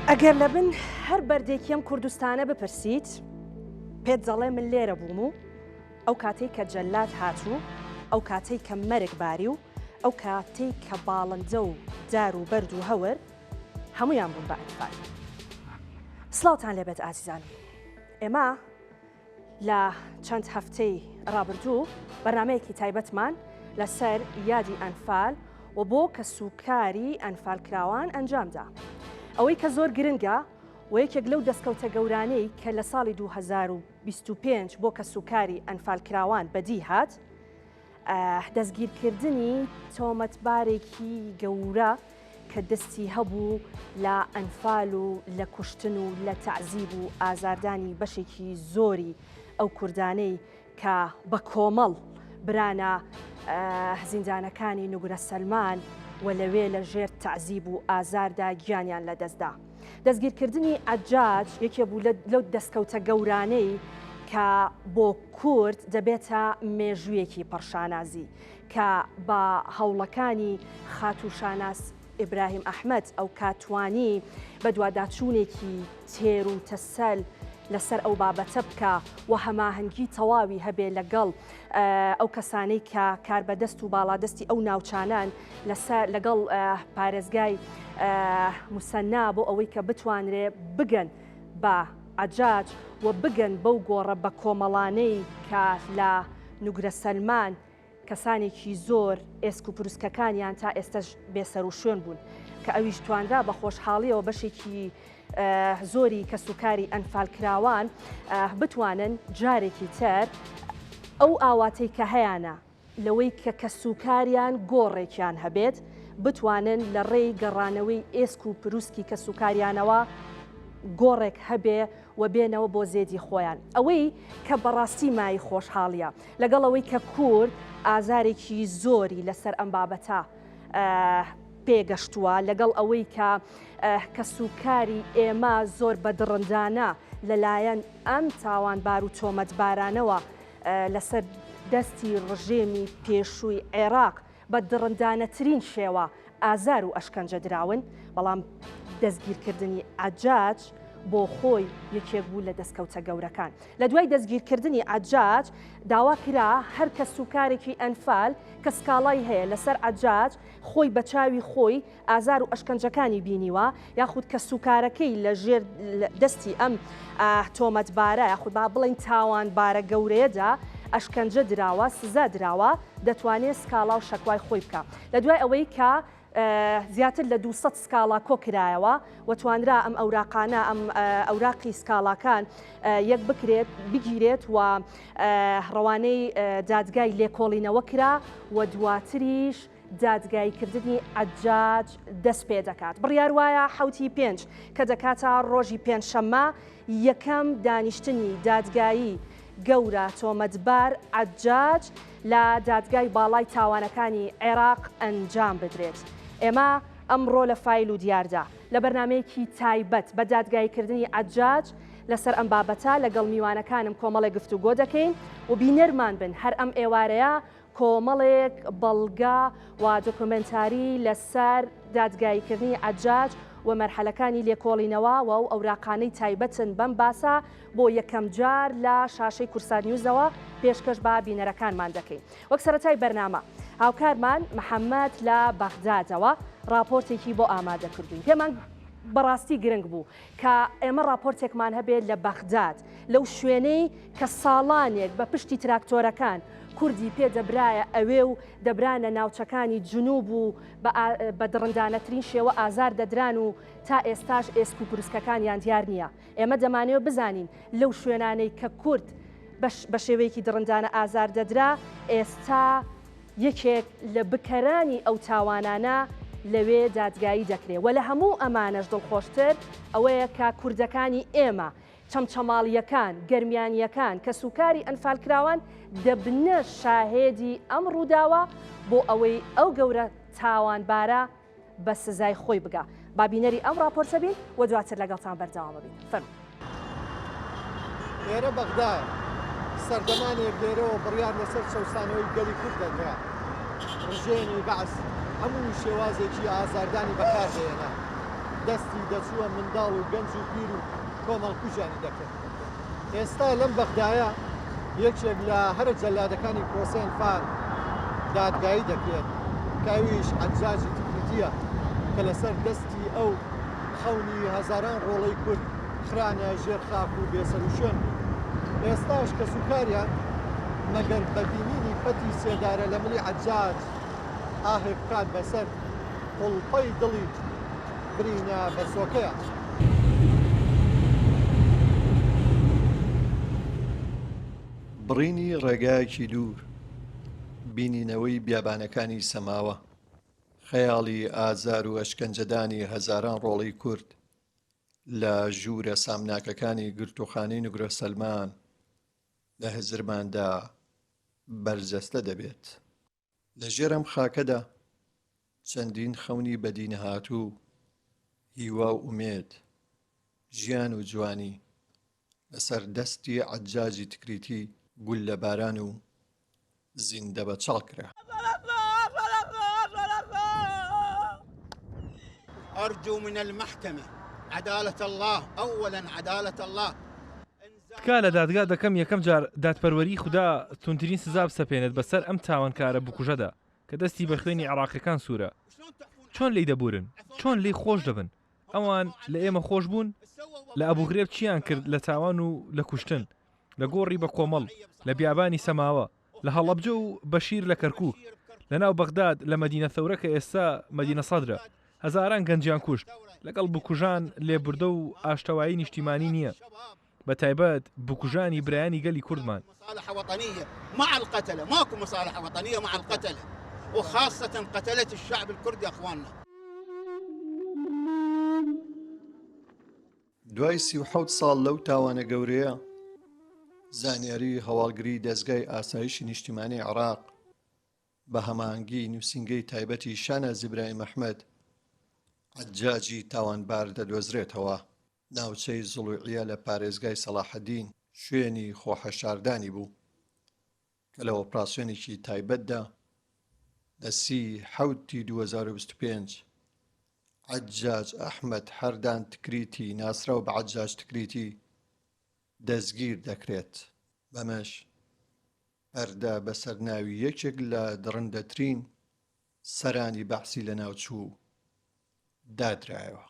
ئەگەر لە بن هەر بەردێکی ئەم کوردستانە بپرسیت پێت دەڵێ من لێرە بووم و ئەو کاتەی کە جەلاد هات و ئەو کاتەی کە مەرگ باری و ئەو کاتەی کە باڵندە و دار و بەرد و هەور هەموویان بوون بە ئەنفال. سڵاوتان لێبێت ئازیزانم. ئێمە لە چەند هەفتەی ڕابردوو بەرنامەیەکی تایبەتمان لەسەر یادی ئەنفال و بۆ کەسوکاری ئەنفالکراوان ئەنجامدا. ئەوەی کە زۆر گرنگە و یەکێک لەو دەستکەوتە گەورانەی کە لە ساڵی 2025 بۆ کەسوکاری ئەنفالکراوان بەدی هات، دەستگیرکردنی تۆمەتبارێکی گەورە کە دەستی هەبوو لە ئەنفال و لە کوشتن و لە تەعزیب و ئازاردانی بەشێکی زۆری ئەو کوردانەی کە بە کۆمەڵ برانە زیندانەکانی نوگرە سەلمان و لەوێ لە ژێر تەعزیب و ئازاردا گیانیان لەدەستدا. دەستگیرکردنی عەجاج یەکێ بوو لەو دەستکەوتە گەورانەی کە بۆ کورد دەبێتە مێژوویەکی پڕ شانازی کە بە هەوڵەکانی خاتوو شاناز ئیبراهیم ئەحمەد ئەوکات توانی بەدواداچوونێکی تێر و تەسەل لەسەر ئەو بابەتە بکا و هەماهەنگی تەواوی هەبێ لەگەڵ ئەو کەسانەی کە کاربەدەست و باڵادەستی ئەو ناوچانەن لەسەر لەگەڵ پارێزگای موسەننا بۆ ئەوەی کە بتوانرێ بگەن بە عەجاج و بگەن بەو گۆڕە بەکۆمەڵانەی کە لە نوگرە سەلمان کەسانێکی زۆر ئێسک و پروسکەکانیان تا ئێستەش بێسەروشوێن بوون کە ئەویش توانرا بە خۆشحاڵیەوە بەشێکی زۆری کەسوکاری ئەنفالکراوان بتوانن جارێکی تر ئەو ئاواتەی کە هەیانە لەوەی کە کەسوکاریان گۆڕێکیان هەبێت، بتوانن لە ڕێی گەڕانەوەی ئێسک و پروسکی کەسوکاریانەوە گۆڕێک هەبێ و بێنەوە بۆ زێدی خۆیان. ئەوەی کە بەڕاستی مایەی خۆشحاڵییە، لەگەڵ ئەوەی کە کورد ئازارێکی زۆری لەسەر ئەم بابەتە پێگەشتووە، لەگەڵ ئەوەی کە کەسوکاری ئێمە زۆر بە دڕندانە لەلایەن ئەم تاوانبار و تۆمەتبارانەوە لەسەر دەستی ڕژێمی پێشووی عێراق بە دڕندانەترین شێوە ئازار و ئەشکەنجە دراون، بەڵام دەستگیرکردنی عەجاج بۆ خۆی یەکێک بوو لە دەستکەوتە گەورەکان. لە دوای دەستگیرکردنی عەجاج داوا کرا هەر کەسوکارێکی ئەنفال کە سکاڵای هەیە لەسەر عەجاج خۆی بە چاوی خۆی ئازار و ئەشکەنجەکانی بینیوە یاخود کەسوکارەکەی لە ژێر دەستی ئەم تۆمەتبارە یاخود با بڵێین تاوانبارە گەورەیەدا ئەشکەنجە دراوە سزا دراوە دەتوانێت سکاڵا و شەکوای خۆی بکا لە دوای ئەوەی کە زیاتر لە 200 سکاڵا کۆکرایەوە و توانرا ئەم ئەوراقانە ئەم ئەوراقی سکاڵاکان یەک بکرێت بگیرێت و ڕەوانەی دادگای لێکۆڵینەوە کرا و دواتریش دادگاییکردنی عەجاج دەستپێدەکات. بڕیار وایە حەوتی پێنج کە دەکاتە ڕۆژی پێنجشەممە یەکەم دانیشتنی دادگایی گەورە تۆمەتبار عەجاج لە دادگای باڵای تاوانەکانی عێراق ئەنجام بدرێت. ئێمە ئەمڕۆ لە فایل و دیاردا لە بەرنامەیەکی تایبەت بە دادگاییکردنی عەجاج لەسەر ئەم بابەتە لەگەڵ میوانەکانم کۆمەڵێک گفتوگۆ دەکەین و بینەرمان بن هەر ئەم ئێوارەیە کۆمەڵێک بەڵگە و دۆکۆمێنتاری لەسەر دادگاییکردنی عەجاج و مەرحەلەکانی لێکۆڵینەوە و ئەو ئەوراقانەی تایبەتن بەم باسە بۆ یەکەمجار لە شاشەی کوردسات نیوزەوە پێشکەش بە بینەرەکانمان دەکەین. وەک سەرەتای بەرنامە هاوکارمان محەمەد لە بەغدادەوە ڕاپۆرتێکی بۆ ئامادە کردووین. پێمان بەڕاستی گرنگ بوو کە ئێمە ڕاپۆرتێکمان هەبێت لە بەغداد، لەو شوێنەی کە ساڵانێک بە پشتی تراکتۆرەکان کوردی پێ دەبرایە ئەوێ و دەبرانە ناوچەکانی جنوب و بە دڕندانەترین شێوە ئازار دەدران و تا ئێستاش ئێسک و پروسکەکانیان دیار نییە. ئێمە دەمانەوێت بزانین لەو شوێنانەی کە کورد بە شێوەیەکی دڕندانە ئازار دەدرا ئێستا یەکێک لە بکەرانی ئەو تاوانانە لەوێ دادگایی دەکرێ و لە هەموو ئەمانەش دڵخۆشتر ئەوەیە کە کوردەکانی ئێمە، چەمچەماڵییەکان، گەرمیانییەکان، کەسوکاری ئەنفالکراوان دەبنە شاهێدی ئەم ڕووداوە بۆ ئەوەی ئەو گەورە تاوانبارە بە سزای خۆی بگا. با بینەری ئەم ڕاپۆرتە بین و دواتر لەگەڵتان بەردەوام ئەبین. فەرموو. ئێرە بەغدایە. سەردەمانێک لێرەوە بڕیار لەسەر چەوسانەوەی گەلی کورد دەدرا. ڕژێمی بەعس هەموو شێوازێکی ئازاردانی بەکاردەهێنا. دەستی دەچووە منداڵ و گەنج و پیر و کۆمەڵکوژیانی دەکرد. ئێستا لەم بەغدایە یەکێک لە هەرە جەلادەکانی پرۆسەی ئەنفال دادگایی دەکرێت کە ئەویش حەجاجی تکریتییە کە لەسەر دەستی ئەو خەونی هەزاران ڕۆڵەی کورد خرانە ژێر خاک و بێسەروشوێن بوون. ئێستاش کەسوکاریان مەگەر بە بینینی پەتی سێدارە لە ملی عەجاج ئاهێک بکات بەسەر قوڵپەی دڵی برینە بەسۆکەیان. بڕینی ڕێگایەکی دوور، بینینەوەی بیابانەکانی سەماوە، خەیاڵی ئازار و ئەشکەنجەدانی هەزاران ڕۆڵەی کورد لە ژوورە سامناکەکانی گرتووخانەی نوگرە سەلمان لە هزرماندا بەرجەستە دەبێت. لە ژێر ئەم خاکەدا چەندین خەونی بەدینەهاتوو، هیوا و ئومێد، ژیان و جوانی لەسەر دەستی عەجاجی تکریتی گوللەباران و زیندەبەچاڵ کرا. ارجو من المحکمە عدالە اللە اولا عدالە اللە. تکا لە دادگا دەکەم یەکەم جار دادپەروەریی خودا توندترین سزا بسەپێنێت بەسەر ئەم تاوانکارە بکوژەدا کە دەستی بە خوێنی عێراقیەکان سوورە. چۆن لێی دەبورن؟ چۆن لێی خۆش دەبن؟ ئەوان لە ئێمە خۆش بوون؟ لە ئەبوغرێب چیان کرد لە تاوان و لە کوشتن؟ لە گۆڕی بە کۆمەڵ، لە بیابانی سەماوە، لە هەڵەبجە و بەشیر لە کەرکوک، لە ناو بەغداد، لە مەدینە ثەورە کە ئێستا مەدینە سەدرە، هەزاران گەنجیان کوشت، لەگەڵ بکوژان لێبوردە و ئاشتەوایی نیشتیمانی نییە، بە تایبەت بکوژانی برایانی گەلی کوردمان. دوای 37 ساڵ لەو تاوانە گەورەیە، زانیاری هەواڵگری دەزگای ئاسایشی نیشتیمانی عێراق بە هەماهەنگی نووسینگەی تایبەتی شاناز ئیبراهیم ئەحمەد عەجاجی تاوانبار دەدۆزرێتەوە. ناوچەی زڵوعیە لە پارێزگای سەڵاحەدین شوێنی خۆحەشاردانی بوو کە لە ئۆپراسیۆنێکی تایبەتدا لە سی حەوتی 2025 عەجاج ئەحمەد حەردان تکریتی ناسراو بە عەجاج تکریتی دەستگیر دەکرێت. بەمەش پەردە بەسەر ناوی یەکێک لە دڕندەترین سەرانی بەعسی لەناوچوو دادرایەوە.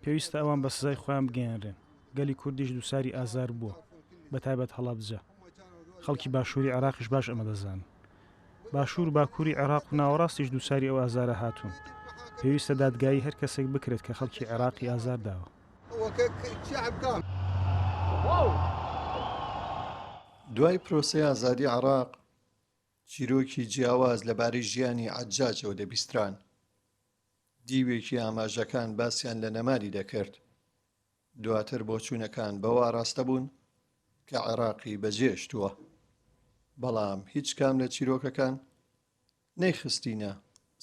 پێویستە ئەوان بە سزای خۆیان بگەیەنرێن، گەلی کوردیش دووچاری ئازار بووە، بەتایبەت هەڵەبجە. خەڵکی باشووری عێراقیش باش ئەمە دەزانن. باشوور و باکووری عێراق و ناوەڕاستیش دووچاری ئەو ئازارە هاتوون. پێویستە دادگایی هەر کەسێک بکرێت کە خەڵکی عێراقی ئازار داوە. دوای پرۆسەی ئازادی عێراق، چیرۆکی جیاواز لەبارەی ژیانی عەجاجەوە دەبیستران. دیوێکی ئاماژەکان باسیان لە نەمانی دەکرد. دواتر بۆچوونەکان بەوە ئاراستە بوون کە عێراقی بەجێشتووە. بەڵام هیچ کام لە چیرۆکەکان نەیخستینە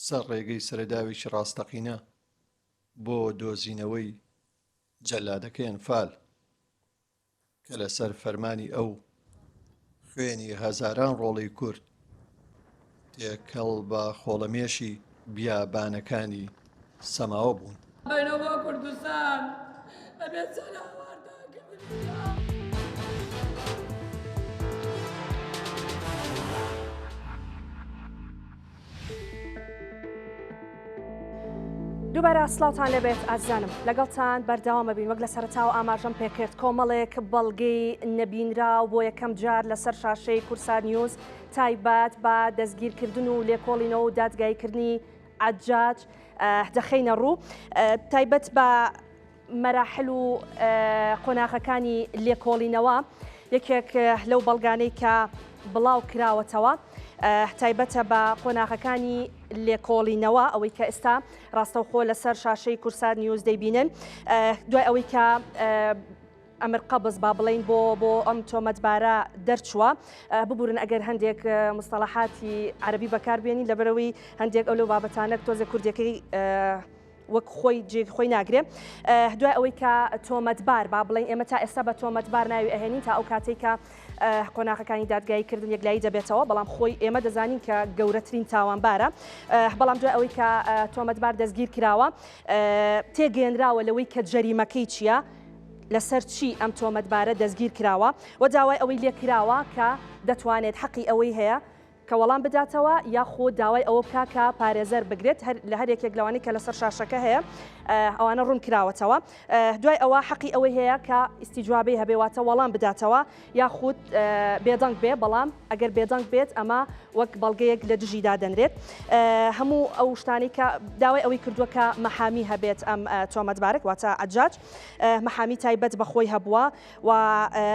سەر ڕێگەی سەرەداوێکی ڕاستەقینە بۆ دۆزینەوەی جەلادەکەی ئەنفال. کە لەسەر فەرمانی ئەو خوێنی هەزاران ڕۆڵەی کورد تێکەڵ بە خۆڵەمێشی بیابانەکانی سەماوە بوون. بەینەوە بۆ کوردستان ئەبێ چەند هاوارتان کردبێ. دووبارە سڵاوتان لێبێت ئازیزانم لەگەڵتان بەردەوامە بین وەک لە سەرەتاوە ئاماژەم پێکرد کۆمەڵێک بەڵگەی نەبینراو بۆ یەکەم جار لەسەر شاشەی کورسات نیوز تایبەت بە دەستگیرکردن و لێکۆڵینەوە و دادگاییکردنی عەجاج دەخەینە ڕوو تایبەت بە مەراحل و قۆناغەکانی لێکۆڵینەوە یەکێک لەو بەڵگانەی کە بڵاو کراوەتەوە تایبەتە بە قۆناغەکانی لێکۆڵینەوە ئەوەی کە ئێستا ڕاستەوخۆ لەسەر شاشەی کورسات نیوز دەیبینن دوای ئەوەی کە ئەمر قەبز با بڵین بۆ بۆ ئەم تۆمەتبارە دەرچووە ببورن ئەگەر هەندێک مستەڵەحاتی عەربی بەکاربێنین لەبەرەوەی هەندێک ئەو لەو بابەتانە تۆزە کوردیەکەی. وەک خۆی جێ خۆی ناگرێ دوای ئەوەی کە تۆمەتبار با بڵێین ئێمە تا ئێستا بە تۆمەتبار ناوی ئەهێنین تا ئەو کاتێک کە قۆناغەکانی دادگایی کردن یەکلایی دەبێتەوە بەڵام خۆی ئێمە دەزانین کە گەورەترین تاوانبارە بەڵام دوای ئەوەی کە تۆمەتبار دەستگیر کراوە تێگەێنراوە لەوەی کە جەریمەکەی چییە لەسەر چی ئەم تۆمەتبارە دەستگیر کراوە و داوای ئەوەی لێکراوە کە دەتوانێت حەقی ئەوەی هەیە کە وەڵام بداتەوە یاخود داوای ئەوە بکا کە پارێزەر بگرێت هەر لە هەر یەکێک لەوانەی کە لەسەر شاشەکە هەیە ئەوانە ڕوون کراوەتەوە دوای ئەوە حەقی ئەوەی هەیە کە ئیستیجوابەی هەبێ واتە وەڵام بداتەوە یاخود بێدەنگ بێ بەڵام ئەگەر بێدەنگ بێت ئەمە وەک بەڵگەیەک لە دژی دادەنرێت هەموو ئەو شتانەی کە داوای ئەوەی کردووە کە مەحامی هەبێت ئەم تۆمەتبارێک واتە عەجاج مەحامی تایبەت بە خۆی هەبووە و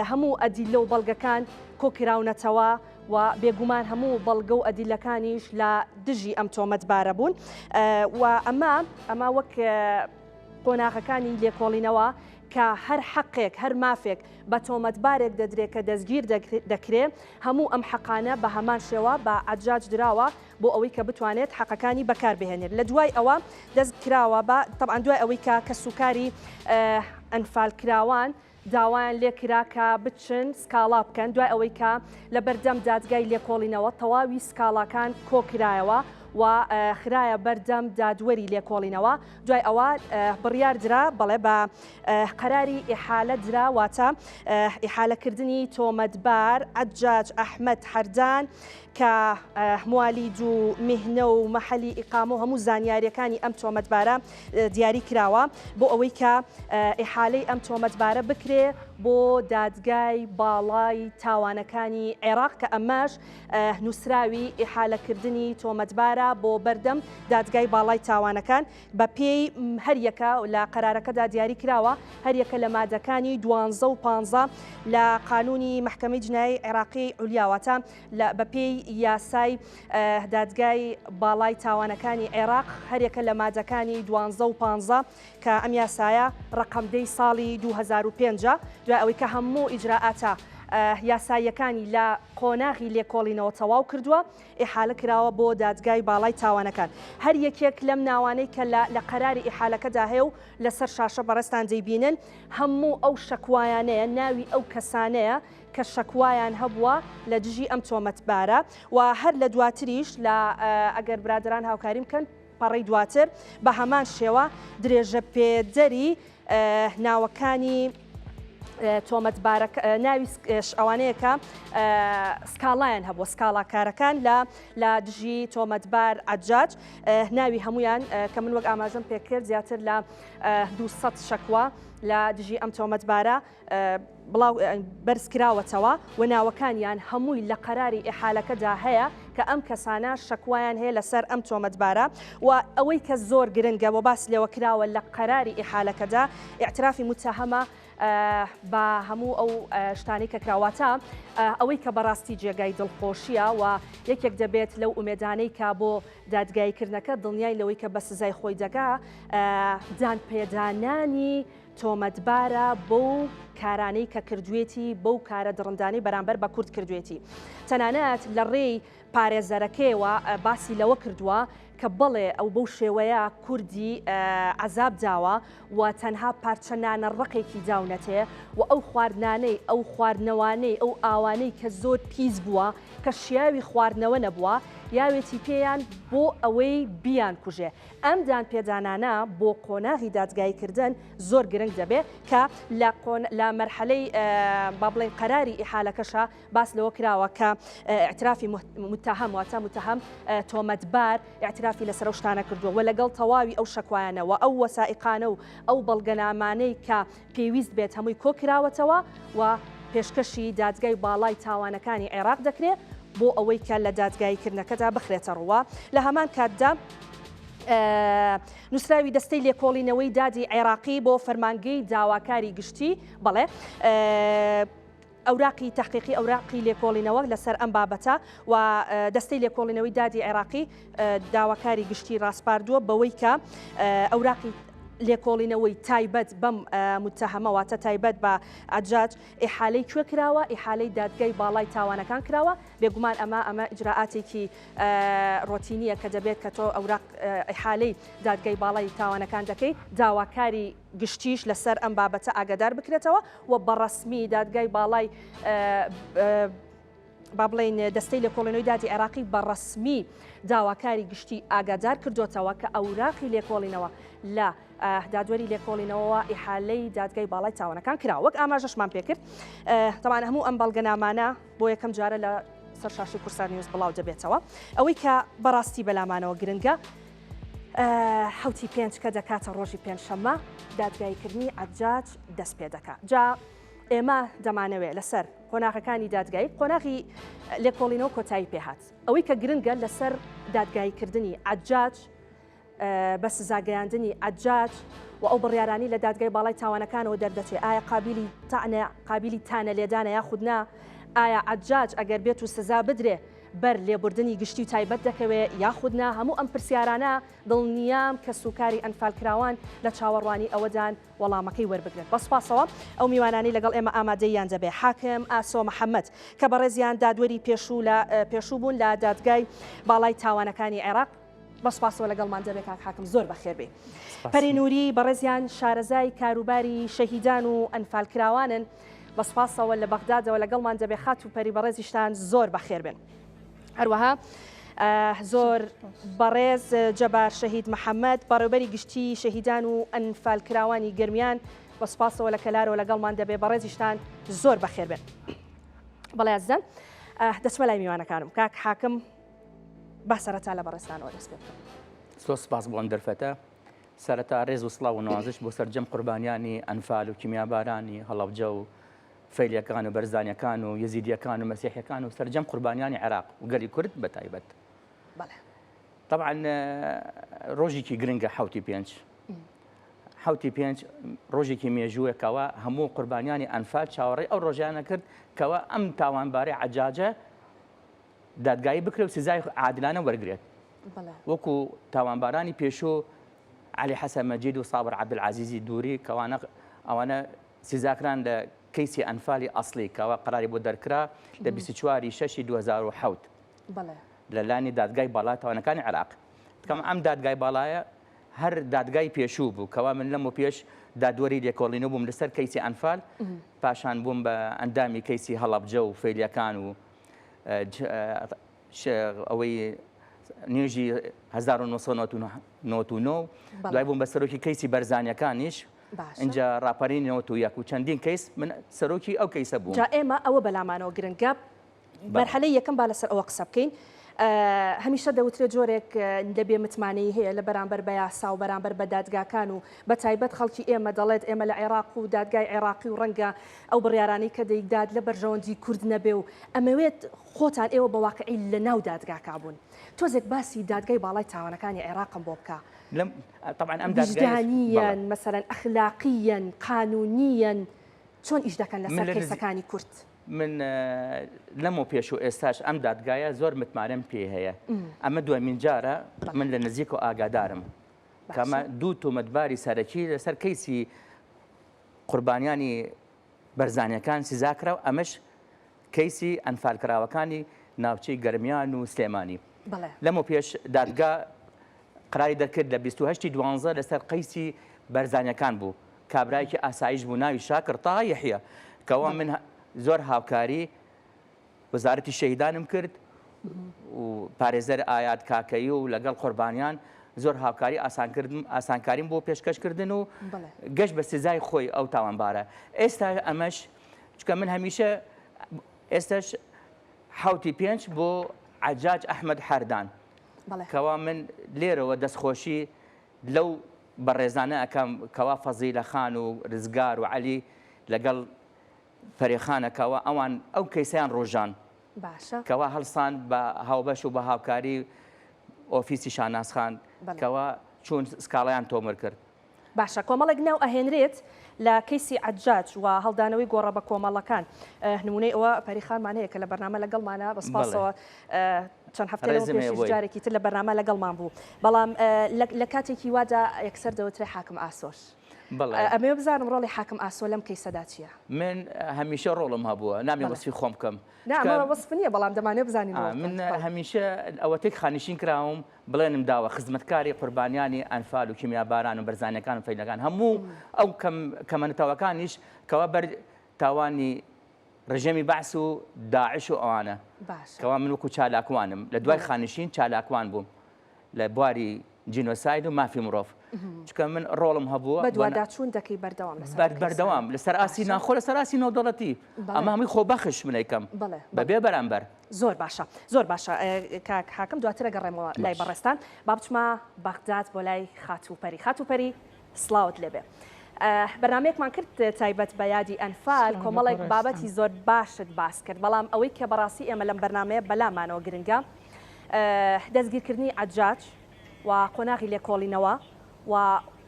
هەموو ئەدیلە و بەڵگەکان کۆکراونەتەوە و بێگومان هەموو بەڵگە و ئەدیلەکانیش لە دژی ئەم تۆمەتبارە بوون و ئەمە ئەمە وەک قۆناغەکانی لێکۆڵینەوە کە هەر حەقێک هەر مافێک بە تۆمەتبارێک دەدرێت کە دەستگیر دەکرێ هەموو ئەم حەقانە بە هەمان شێوە بە عەجاج دراوە بۆ ئەوەی کە بتوانێت حەقەکانی بەکار بهێنێت لە دوای ئەوە دەست کراوە بە تەبعەن دوای ئەوەی کە کەسوکاری ئەنفالکراوان داوایان لێکرا کە بچن سکاڵا بکەن، دوای ئەوەی کە لەبەردەم دادگای لێکۆڵینەوە تەواوی سکاڵاکان کۆکرایەوە و خرایە بەردەم دادوەری لێکۆڵینەوە، دوای ئەوە بڕیار درا بەڵێ بە قەراری ئیحالە درا واتە ئیحالەکردنی تۆمەتبار عەجاج ئەحمەد حەردان کە موالید و میهنە و مەحەلی ئیقامە و هەموو زانیارییەکانی ئەم تۆمەتبارە دیاری کراوە بۆ ئەوەی کە ئیحالەی ئەم تۆمەتبارە بکرێ بۆ دادگای باڵای تاوانەکانی عێراق کە ئەمەش نووسراوی ئیحالەکردنی تۆمەتبارە بۆ بەردەم دادگای باڵای تاوانەکان بە پێی هەریەکە لە قەرارەکەدا دیاری کراوە هەریەکە لە مادەکانی دوانزە و پانزە لە قانونی مەحکەمەی جنایی عێراقی عولیا واتە لە بە پێی یاسای دادگای باڵای تاوانەکانی عێراق هەریەکە لە مادەکانی دوانزە و پانزە کە ئەم یاسایە ڕەقەم دەی ساڵی 2005 دوای ئەوەی کە هەموو ئیجرائاتە یاساییەکانی لە قۆناغی لێکۆڵینەوە تەواو کردووە ئیحالە کراوە بۆ دادگای باڵای تاوانەکان. هەر یەکێک لەم ناوانەی کە لە لە قەراری ئیحالەکەدا هەیە و لەسەر شاشە بەڕێزتان دەیبینن هەموو ئەو شەکوایانەیە، ناوی ئەو کەسانەیە کە شەکوایان هەبووە لە دژی ئەم تۆمەتبارە و هەر لە دواتریش لە ئەگەر برادەران هاوکاریم بکەن پەڕەی دواتر بە هەمان شێوە درێژەپێدەری ناوەکانی تۆمەتبارەکە ناوی ئەوانەیە کە سکاڵایان هەبووە سکاڵاکارەکان لە لە دژی تۆمەتبار عەجاج ناوی هەمویان کە من وەک ئاماژەم پێکرد زیاتر لە 200 شەکوە لە دژی ئەم تۆمەتبارە بڵاو بەرز کراوەتەوە و ناوەکانیان هەمووی لە قەراری ئیحالەکەدا هەیە کە ئەم کەسانە شەکوایان هەیە لەسەر ئەم تۆمەتبارە و ئەوەی کە زۆر گرنگە و باس لێوە کراوە لە قەراری ئیحالەکەدا ئیعترافی موتەهەمە بە هەموو ئەو شتانەی کە کراواتە ئەوەی کە بەڕاستی جێگای دڵخۆشیە و یەکێک دەبێت لەو ئومێدانەی کە بۆ دادگاییکردنەکە دڵنیای لەوەی کە بە سزای خۆی دەگا دانپێدانانی تۆمەتبارە بەو کارانەی کە کردوێتی، بەو کارە دڕندانەی بەرامبەر بە کورد کردوێتی. تەنانەت لە ڕێی پارێزەرەکەیەوە باسی لەوە کردووە کە بەڵێ ئەو بەو شێوەیە کوردی عەزاب داوە و تەنها پارچە نانە ڕەقێکی داونەتێ و ئەو خواردنانەی، ئەو خواردنەوانەی، ئەو ئاوانەی کە زۆر پیس بووە، کە شیاوی خواردنەوە نەبووە، یاوێتی پێیان بۆ ئەوەی بیانکوژێ. ئەم دانپێدانانە بۆ قۆناغی دادگاییکردن زۆر گرنگ دەبێ کە لە قۆن لە مەرحەلەی با بڵێین قەراری ئیحالەکەشا باس لەوە کراوە کە ئیعترافی متهم واتە متهم تۆمەتبار ئیعترافی لەسەر ئەو شتانە کردووە و لەگەڵ تەواوی ئەو شەکوایانە و ئەو وەسائیقانە و ئەو بەڵگەنامانەی کە پێویست بێت هەمووی کۆکراوەتەوە و پێشکەشی دادگای باڵای تاوانەکانی عێراق دەکرێت بۆ ئەوەی کە لە دادگاییکردنەکەدا بخرێتەڕووە. لە هەمان کاتدا نووسراوی دەستەی لێکۆڵینەوەی دادی عێراقی بۆ فەرمانگەی داواکاری گشتی بەڵێ ئەوراقی تەحقیقی ئەوراقی لێکۆڵینەوە لەسەر ئەم بابەتە و دەستەی لێکۆڵینەوەی دادی عێراقی داواکاری گشتی ڕاسپاردووە بەوەی کە ئەوراقی. لێکۆڵینەوەی تایبەت بەم موتەهەمە واتە تایبەت بە عەجاج ئیحالەی کوێ کراوە؟ ئیحالەی دادگای باڵای تاوانەکان کراوە، بێگومان ئەمە ئەمە ئیجرائاتێکی ڕۆتینیە کە دەبێت کە تۆ ئەوراق ئیحالەی دادگای باڵای تاوانەکان دەکەی، داواکاری گشتیش لەسەر ئەم بابەتە ئاگادار بکرێتەوە و بەڕەسمی دادگای باڵای با بڵێین دەستەی لێکۆڵینەوەی دادی عێراقی بە ڕەسمی داواکاری گشتی ئاگادار کردۆتەوە کە ئەوراقی لێکۆڵینەوە لە دادوەری لێکۆڵینەوەوە ئیحالەی دادگای باڵای تاوانەکان کرا وەک ئاماژەشمان پێکرد تەمان هەموو ئەم بەڵگەنامانە بۆ یەکەم جارە لە سەر شاشەی کوردستان نیوز بڵاو دەبێتەوە ئەوەی کە بەڕاستی بەلامانەوە گرنگە حوتی پێنج کە دەکاتە ڕۆژی پێنجشەممە دادگاییکردنی عەجاج دەست پێ دەکات جا ئێمە دەمانەوێت لەسەر قۆناغەکانی دادگایی قۆناغی لێکۆڵینەوە کۆتایی پێهات. ئەوەی کە گرنگە لەسەر دادگاییکردنی عەجاج، بە سزاگەیاندنی عەجاج و ئەو بڕیارانەی لە دادگای باڵای تاوانەکانەوە دەردەچێ ئایا قابیلی تەعنە قابیلی تانە لێدانە یاخود نا؟ ئایا عەجاج ئەگەر بێت و سزا بدرێ بەر لێبوردنی گشتی و تایبەت دەکەوێ یاخود نا؟ هەموو ئەم پرسیارانە دڵنیام کەسوکاری ئەنفالکراوان لە چاوەڕوانی ئەوەدان وەڵامەکەی وەربگرن. بە سوپاسەوە ئەو میوانانەی لەگەڵ ئێمە ئامادەییان دەبێ، حاکم ئاسۆ محەمەد، کە بەڕێزیان دادوەری پێشوو لە پێشوو بوون لە دادگای باڵای تاوانەکانی عێراق، بە سوپاسەوە لەگەڵمان دەبێ کاک حاکم زۆر بەخێر بێی. پەری نوری، بەڕێزیان شارەزای کاروباری شەهیدان و ئەنفالکراوانن، بە سوپاسەوە لە بەغدادەوە لەگەڵمان دەبێ، خاتوو پەری بەڕێزیشتان زۆر بەخێر بێن. هەروەها زۆر بەڕێز جەبار شەهید محەممەد بەڕێوبەری گشتی شەهیدان و ئەنفالکراوانی گەرمیان بە سوپاسەوە لە کەلارەوە لەگەڵمان دەبێ بەڕێزیشتان زۆر بەخێر بێن. بەڵێ ئازیزان دەچمە لای میوانەکانم کاک حاکم با سەرەتا لە بەڕێزتانەوە دەست پێ بکەم. زۆر سپاس بۆ ئەم دەرفەتە. سەرەتا ڕێز و سڵاو و نوازش بۆ سەرجەم قوربانیانی ئەنفال و کیمیابارانی هەڵەبجە و فەیلیەکان و بەرزانیەکان و یەزیدیەکان و مەسیحیەکان و سەرجەم قوربانیانی عێراق و گەلی کورد بە تایبەت. طبعا ڕۆژێکی گرنگە حوتی پێنج حوتی پێنج ڕۆژێکی مێژووە کەوا هەموو قوربانیانی ئەنفال چاوەڕێی ئەو ڕۆژیانە کرد کەوا ئەم تاوانبارەی عەجاجە دادگایی بکرێت و سزای عادلانە وەرگێت وەکو تاوانبارانی پێشوو علی حەسەن مەجید و سابر عەبدولعەزیزی دووری کەوانە ئەوانە سزاکران لە کەیسی ئەنفالی ئەسڵی کەوا قەراری بۆ دەرکرا لە 24 ی شەشی 2007 لە لانی دادگای باڵا تاوانەکانی عێراق. تکام ئەم دادگای باڵایە هەر دادگای پێشوو بوو کەوا من لەم و پێش دادوەری لێکۆڵینەوە بووم لەسەر کەیسی ئەنفال پاشان بووم بە ئەندامی کەیسی هەڵەبجە و فەیلیەکان و ئەوەی نوێژی 1999 دوای بووم بە سەرۆکی کەیسی بەرزانیەکانیش ئینجا ڕاپەرینی 91 و چەندین کەیس من سەرۆکی ئەو کەیسە بووم. جا ئێمە ئەوە بەلامانەوە گرنگە مەرحەلەی یەکەم با لەسەر ئەوە قسە بکەین. هەمیشە دەوترێت جۆرێک لە بێ متمانەیی هەیە لە بەرامبەر بە یاسا و بەرامبەر بە دادگاکان و بە تایبەت خەڵکی ئێمە دەڵێت ئێمە لە عێراق و دادگای عێراقی و ڕەنگە ئەو بڕیارانەی کە دەیدات لە بەرژەوەندی کورد نەبێ و ئەمەوێت خۆتان ئێوە بە واقعی لە ناو دادگاکە بوون تۆزێک باسی دادگای باڵای تاوانەکانی عێراقم بۆ بکە. لەم طبعا ئەم دادگایە ویژدانییەن مەسەلەن ئەخلاقییەن قانوونییەن چۆن ئیش دەکەن من لەسەر لە نزیک کەیسەکانی کورد؟ من لەم و پێش و ئێستاش ئەم دادگایە زۆر متمانەم پێی هەیە ئەمە دوایمین جارە من لە نزیک و ئاگادارم کەمە دوو تۆمەتباری سەرەکی لەسەر کەیسی قوربانیانی بەرزانیەکان سزا کرا و ئەمەش کەیسی ئەنفالکراوەکانی ناوچەی گەرمیان و سلێمانی. لەمەو پێش دادگا قراری دەرکرد لە 28 دوانزە لەسەر قەیسی بەرزانیەکان بوو کابرایەکی ئاسایش بوو ناوی شاکر تاها یەحیا کەوا من زۆر هاوکاری وەزارەتی شەهیدانم کرد و پارێزەر ئایات کاکەیی و لەگەڵ قوربانیان زۆر هاوکاری ئاسانکاریم بۆ پێشکەشکردن و گەشت بە سزای خۆی ئەو تاوانبارە ئێستا ئەمەش چکە من هەمیشە ئێستش حوتی پێنج بۆ عجاج ئەحمد حەردان کەوا من لێرەوە دەستخۆشی لەو بەڕێزانە ئەەکەم کەوا فەزیلە خان و رزگار و عەلی لەگەڵ پەرێخانە کەوا ئەوان ئەو کەیسەیان ڕۆژان باشە. کەوا هەڵسان بە هاوبەش و بە هاوکاری ئۆفیسی شاناز خان کەوا چوون سکاڵایان تۆمر کرد. باشە کۆمەڵێک ناو ئەهێنرێت لە کەیسی عەجاج و هەڵدانەوەی گۆڕە بە کۆمەڵەکان نمونەی ئەوە پەری خانمان هەیە کە لە بەرنامە لەگەڵمانە بە سپاسەوە چەند هەفتە لەوە پێشیش جارێکی تر لە بەرنامە لەگەڵمان بوو بەڵام لە کاتێکی وادا یەکسەر دەوترێ حاکم ئاسۆش ئەمەوێ بزانم ڕۆڵی حاکم ئاسۆ لەم کەیسەدا چییە؟ من هەمیشە ڕۆڵم هەبووە نامێ وەسفی خۆم بکەم نا ئەمە وەسف نییە بەڵام دەمانەوێ بزانین ڕۆڵتان من هەمیشە ئەوەتێک خانشین کراوم بڵێنم داوە خزمەتکاری قوربانیانی ئەنفال و کیمیاباران و بەرزانیەکان و فەیلەکان هەموو ئەو کەم کەمە نەتەوەکانیش کەوا بەر تاوانی ڕژێمی بەعس و داعش و ئەوانە کەوا من وەکو چالاکوانم لە دوای خانشین چالاکوان بووم لە بواری جینۆساید و مافی مرۆڤ چونکە من ڕۆڵم هەبووە بەدواداچوون دەکەی بەردەوام لەسەر بەردەوام لەسەر ئاستی ناخۆ لەسەر ئاستی نێودەوڵەتی ئەمە هەمووی خۆبەخش منەکەم بەبێ بەرامبەر. زۆر باشە زۆر باشە کاک حاکم دواتر ئەگەڕێمەوە لای بەڕێزتان با بچمە بەغداد بۆ لای خاتوو پەری خاتوو پەری سڵاوت لێبێ بەرنمەیەکمان کرد تایبەت بە یادی ئەنفال کۆمەڵێک بابەتی زۆر باشت باس کرد بەڵام ئەوەی کە بەڕاستی ئێمە لەم بەرنمەیە بەلامانەوە گرنگە دەستگیرکردنی عەجاج و قۆناغی لێکۆڵینەوە و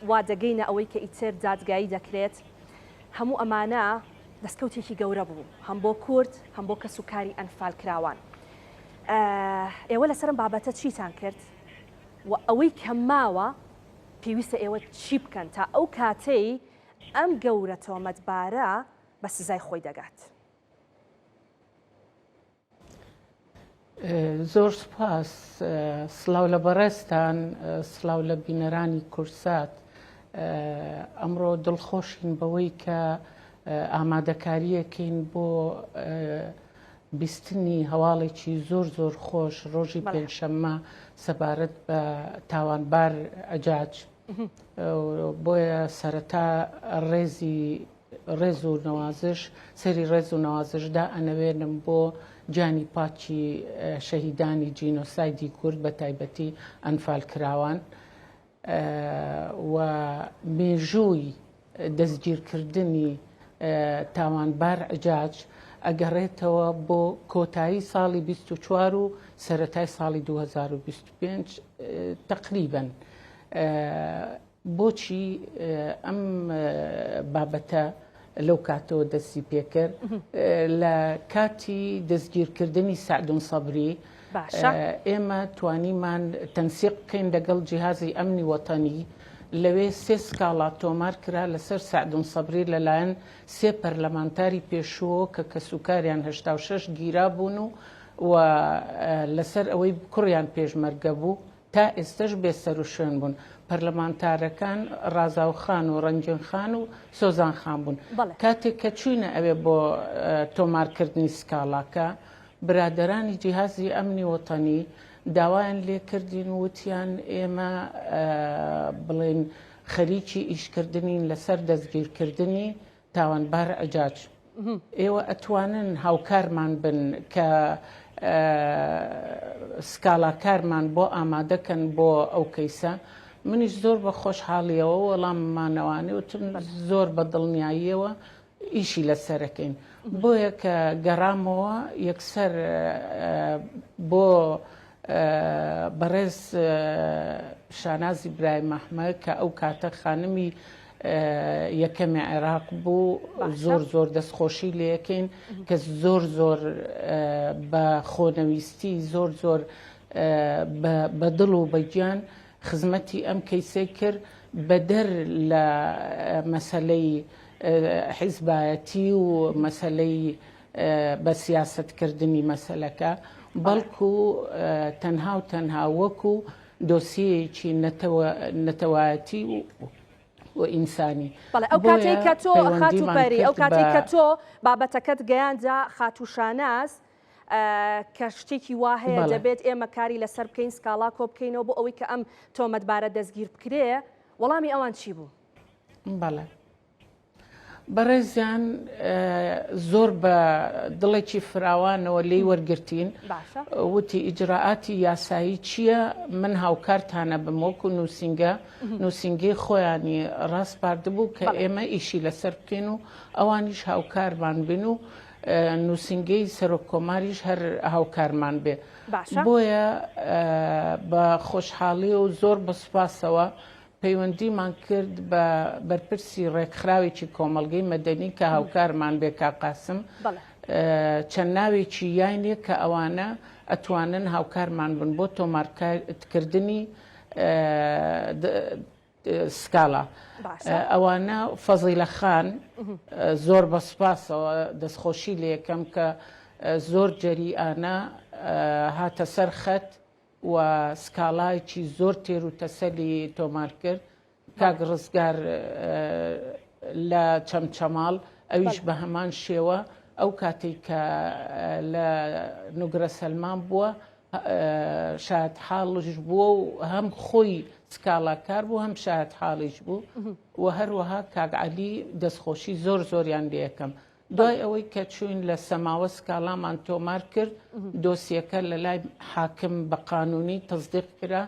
وا دەگەینە ئەوەی کە ئیتر دادگایی دەکرێت هەموو ئەمانە دەستکەوتێکی گەورە بوو هەم بۆ کورد هەم بۆ کەس و کاری ئەنفالکراوان. ئێوە لەسەر ئەم بابەتە چیتان کرد و ئەوەی کە ماوە پێویستە ئێوە چی بکەن تا ئەو کاتەی ئەم گەورە تۆمەتبارە بە سزای خۆی دەگات؟ زۆر سوپاس. سڵاو لە بەڕێزتان، سڵاو لە بینەرانی کوردسات. ئەمڕۆ دڵخۆشین بەوەی کە ئامادەکارییەکەین بۆ بیستنی هەواڵێکی زۆر زۆر خۆش ڕۆژی پێنجشەممە سەبارەت بە تاوانبار عەجاج. بۆیە سەرەتا ڕێزی ڕێز و نەوازش سەری ڕێز و نەوازش دائەنەوێنم بۆ گیانی پاکی شەهیدانی جینۆسایدی کورد بە تایبەتی ئەنفالکراوان و مێژووی دەستگیرکردنی تاوانبار عجاج ئەگەڕێتەوە بۆ کۆتایی ساڵی 24 و سەرەتای ساڵی 2025 تقریبا بۆچی ئەم بابەتە لەو کاتەوە دەستی پێکرد لە کاتی دەستگیرکردنی سەعدون سەبری ئێمە توانیمان تەنسیق بکەین لەگەڵ جیهازی ئەمنی وەتەنی لەوێ سێ سکاڵا تۆمار کرا لەسەر سەعدون سەبری لەلایەن سێ پەرلەمانتاری پێشووەوە کە کەسوکاریان 86 گیرا بوون و و لەسەر ئەوەی کوڕیان پێشمەرگە بوو تا ئێستەش بێ سەروشوێن بوون. پەرلەمانتارەکان ڕازاو خان و ڕەنگین خان و سۆزان خان بوون. کاتێک کە چووینە ئەوێ بۆ تۆمارکردنی سکاڵاکە، برادەرانی جیهازی ئەمنی وەتەنی داوایان لێ کردین و وتیان ئێمە بڵێین خەریکی ئیشکردنین لەسەر دەستگیرکردنی تاوانبار عجاج ئێوە ئەتوانن هاوکارمان بن کە سکاڵاکارمان بۆ ئامادەکەن بۆ ئەو کەیسە منیش زۆر بە خۆشحاڵیەوە وەڵاممانەوانێ وتم زۆر بە دڵنیاییەوە ئیشی لەسەرەکەین بۆیە کە گەڕامەوە یەکسەر بۆ بەڕێز شانازی برایم ئەحمەد کە ئەو کاتە خانمی یەکەمی عێراق بوو زۆر زۆر دەستخۆشی لەکەین کە زۆر زۆر بە خۆنەویستی زۆر زۆر بە دڵ و بە گیان خزمەتی ئەم کەیسەی کرد بەدەر لە مەسەلەی حیزبایەتی و مەسەلەی بە سیاسەتکردنی مەسەلەکە، بەڵکو تەنها و تەنها وەکو دۆسیەیەکی نەتەوایەتی و ئینسانی. بەڵێ ئەو کاتەی کە تۆ خاتوو پەری، ئەو کاتەی کە تۆ بابەتەکەت گەیاندە خاتوو شاناز، کە شتێکی وا هەیە دەبێت ئێمە کاری لەسەر بکەین، سکاڵا کۆ بکەینەوە بۆ ئەوەی کە ئەم تۆمەتبارە دەستگیر بکرێ، وەڵامی ئەوان چی بوو؟ بەڵێ. بەڕێزیان زۆر بە دڵێکی فراوانەوە لێی وەرگرتین وتی ئیجرائاتی یاسایی چییە من هاوکارتانە بم وەکو نووسینگە نووسینگەی خۆیانی ڕاسپاردبوو کە ئێمە ئیشی لەسەر بکەین و ئەوانیش هاوکارمان بن و نووسینگەی سەرۆک کۆماریش هەر هاوکارمان بێ بۆیە بە خۆشحاڵی و زۆر بە سوپاسەوە. پەیوەندیمان کرد بە بەرپرسی ڕێکخراوێکی کۆمەڵگەی مەدەنی کە هاوکارمان بێ کاک قاسم چەند ناوێکی یاینێ کە ئەوانە ئەتوانن هاوکارمان بن بۆ تۆمارکردنی سکاڵا ئەوانە فەزیلە خان زۆر بە سوپاسەوە دەستخۆشی لێکەم کە زۆر جەریئانە هاتە سەر خەت و سکاڵایەکی زۆر تێر و تەسەلی تۆمار کرد کاک ڕزگار لە چەمچەماڵ ئەویش بە هەمان شێوە ئەو کاتێک کە لە نوگرە سەلمان بووە شایەتحاڵیش بووە و هەم خۆی سکاڵاکار بوو هەم شایەتحاڵیش بوو و هەروەها کاک عەلی دەستخۆشی زۆر زۆریان لێ ئەکەم دوای ئەوەی کە چوین لە سەماوە سکاڵامان تۆمار کرد دۆسیەکە لە لای حاکم بە قانونی تەسدیق کرا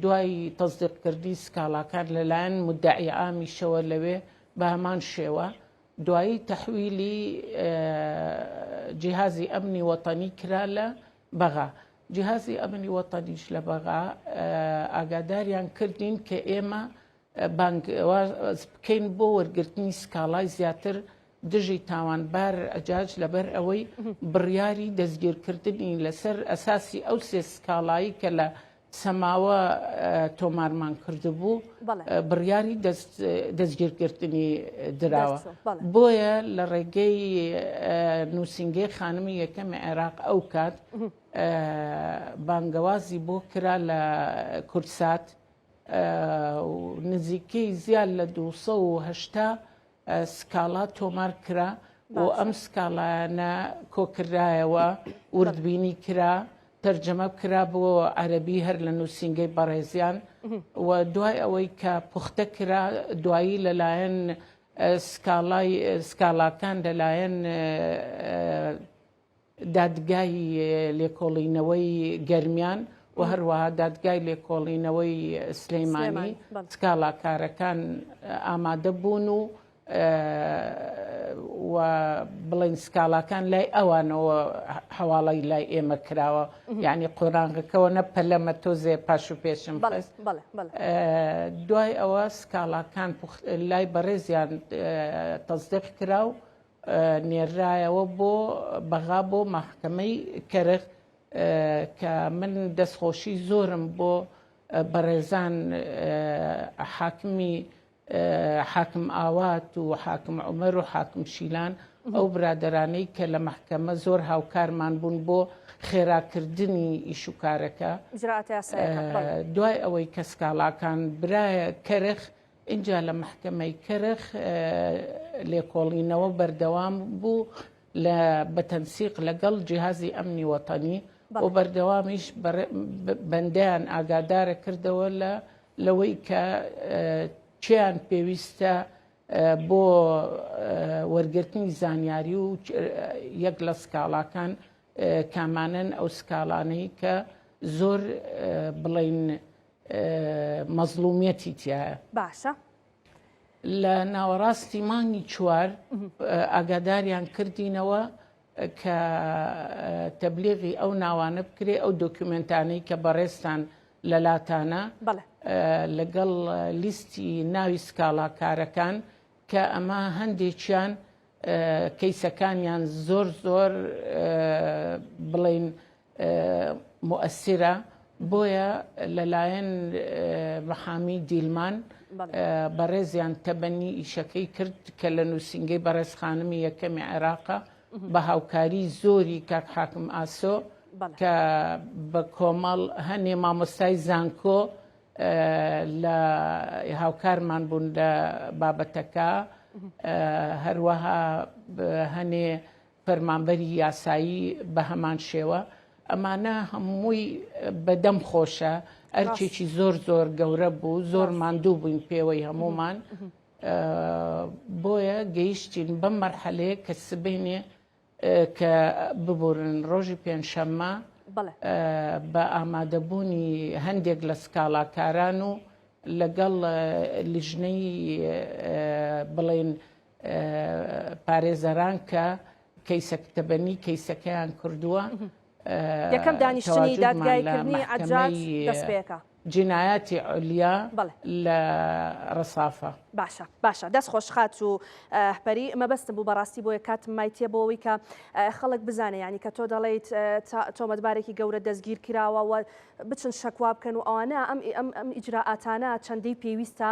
دوای تەسدیقکردنی سکاڵاکان لەلایەن مدعی عامیشەوە لەوێ بە هەمان شێوە دوایی تەحویلی جیهازی ئەمنی وەتەنی کرا لە بەغا. جیهازی ئەمنی وەتەنیش لە بەغا ئاگاداریان کردین کە ئێمە بانگەواز بکەین بۆ وەرگرتنی سکاڵای زیاتر دژی تاوانبار عەجاج لەبەر ئەوەی بڕیاری دەستگیرکردنی لەسەر ئەساسی ئەو سێ سکاڵایی کە لە سەماوە تۆمارمان کردبوو بڕیاری دەستگیرکردنی دراوە بۆیە لە ڕێگەی نووسینگەی خانمی یەکەمی عێراق ئەو کات بانگەوازی بۆ کرا لە کوردسات نزیکەی زیاد لە 280 سکاڵا تۆمار کرا و ئەم سکاڵایانە کۆکرایەوە، وردبینی کرا، تەرجەمە کرا بۆ عەرەبی هەر لە نووسینگەی بەڕێزیان و دوای ئەوەی کە پوختە کرا دوایی لەلایەن سکاڵای سکاڵاکان لەلایەن دادگای لێکۆڵینەوەی گەرمیان و هەروەها دادگای لێکۆڵینەوەی سلەیمانی سکاڵاکارەکان ئامادە بوون و و بڵین سکاڵاکان لای ئەوانەوە حواڵی لای ئێمە کراوە یعنی قۆناغەکەەوە نە پەلەمە تۆزێ پاش و پێشم خست دوای ئەوە سکاڵاکان لای بەڕێزیان تەزدق کرا و نێررایەوە بۆ بەغا بۆ مەحکەمەی کەرخ کە من دەستخۆشی زۆرم بۆ بەڕێزان حاکمی حاکم ئاوات و حاکم عومەر و حاکم شیلان ئەو برادەرانەی کە لە مەحکەمە زۆر هاوکارمان بوون بۆ خێراکردنی ئیش و کارەکە دوای ئەوەی کە سکاڵاکان برایە کەرخ ئینجا لە مەحکەمەی کەرخ لێکۆڵینەوە بەردەوام بوو لە بە تەنسیق لەگەڵ جیهازی ئەمنی وەتەنی و بەردەوامیش بەندەیان ئاگادارە کردەوە لە لەوەی کە کێیان پێویستە بۆ وەرگرتنی زانیاری و یەک لە سکاڵاکان کامانەن ئەو سکاڵانەی کە زۆر بڵین مەزڵومیەتی تیایە. باشە. لە ناوەڕاستی مانگی چوار ئاگاداریان کردینەوە کە تەبلیغی ئەو ناوانە بکرێ ئەو دۆکیومێنتانەی کە بەڕێزتان لەلاتانە لەگەڵ لیستی ناوی سکاڵاکارەکان کە ئەمە هەندێکیان کەیسەکانیان زۆر زۆر بڵین موئەسیرە، بۆیە لەلایەن محامی دیلمان بەڕێزیان تەبەنی ئیشەکەی کرد کە لە نووسینگەی بەڕێز خانمی یەکەمی عێراقە بە هاوکاری زۆری کاک حاکم ئاسۆ کە بە کۆمەڵ هەنێ مامۆستای زانکۆ لە هاوکارمان بوون لە بابەتەکە هەروەها هەنێ فەرمانبەری یاسایی بە هەمان شێوە، ئەمانە هەمووی بە دەم خۆشە، ئەرکێکی زۆر زۆر گەورە بوو، زۆر ماندوو بووین پێوەی هەموومان، بۆیە گەیشتین بەم مەرحەلەیە کە سبەینێ کە ببورن ڕۆژی پێنجشەممە بە ئامادەبوونی هەندێک لە سکاڵاکاران و لەگەڵ لیژنەی بڵێن پارێزەران کە کەیسەک تەبەنی کەیسەکەیان کردووە یەکەم دانیشتنی دادگایکردنی عەجاج دەست پێکا. جینایاتی عولیا لە ڕەسافە. باشە باشە دەست خۆش خاتوو پەری مەبەستم بوو بەڕاستی بۆیە کاتم مایتیە بۆ ئەوەی کە خەڵک بزانێ یانی کە تۆ دەڵێیت تۆمەتبارێکی گەورە دەستگیر کراوە و بچن شەکوا بکەن و ئەوانە ئەم ئەم ئەم ئیجرائاتانە چەندەی پێویستە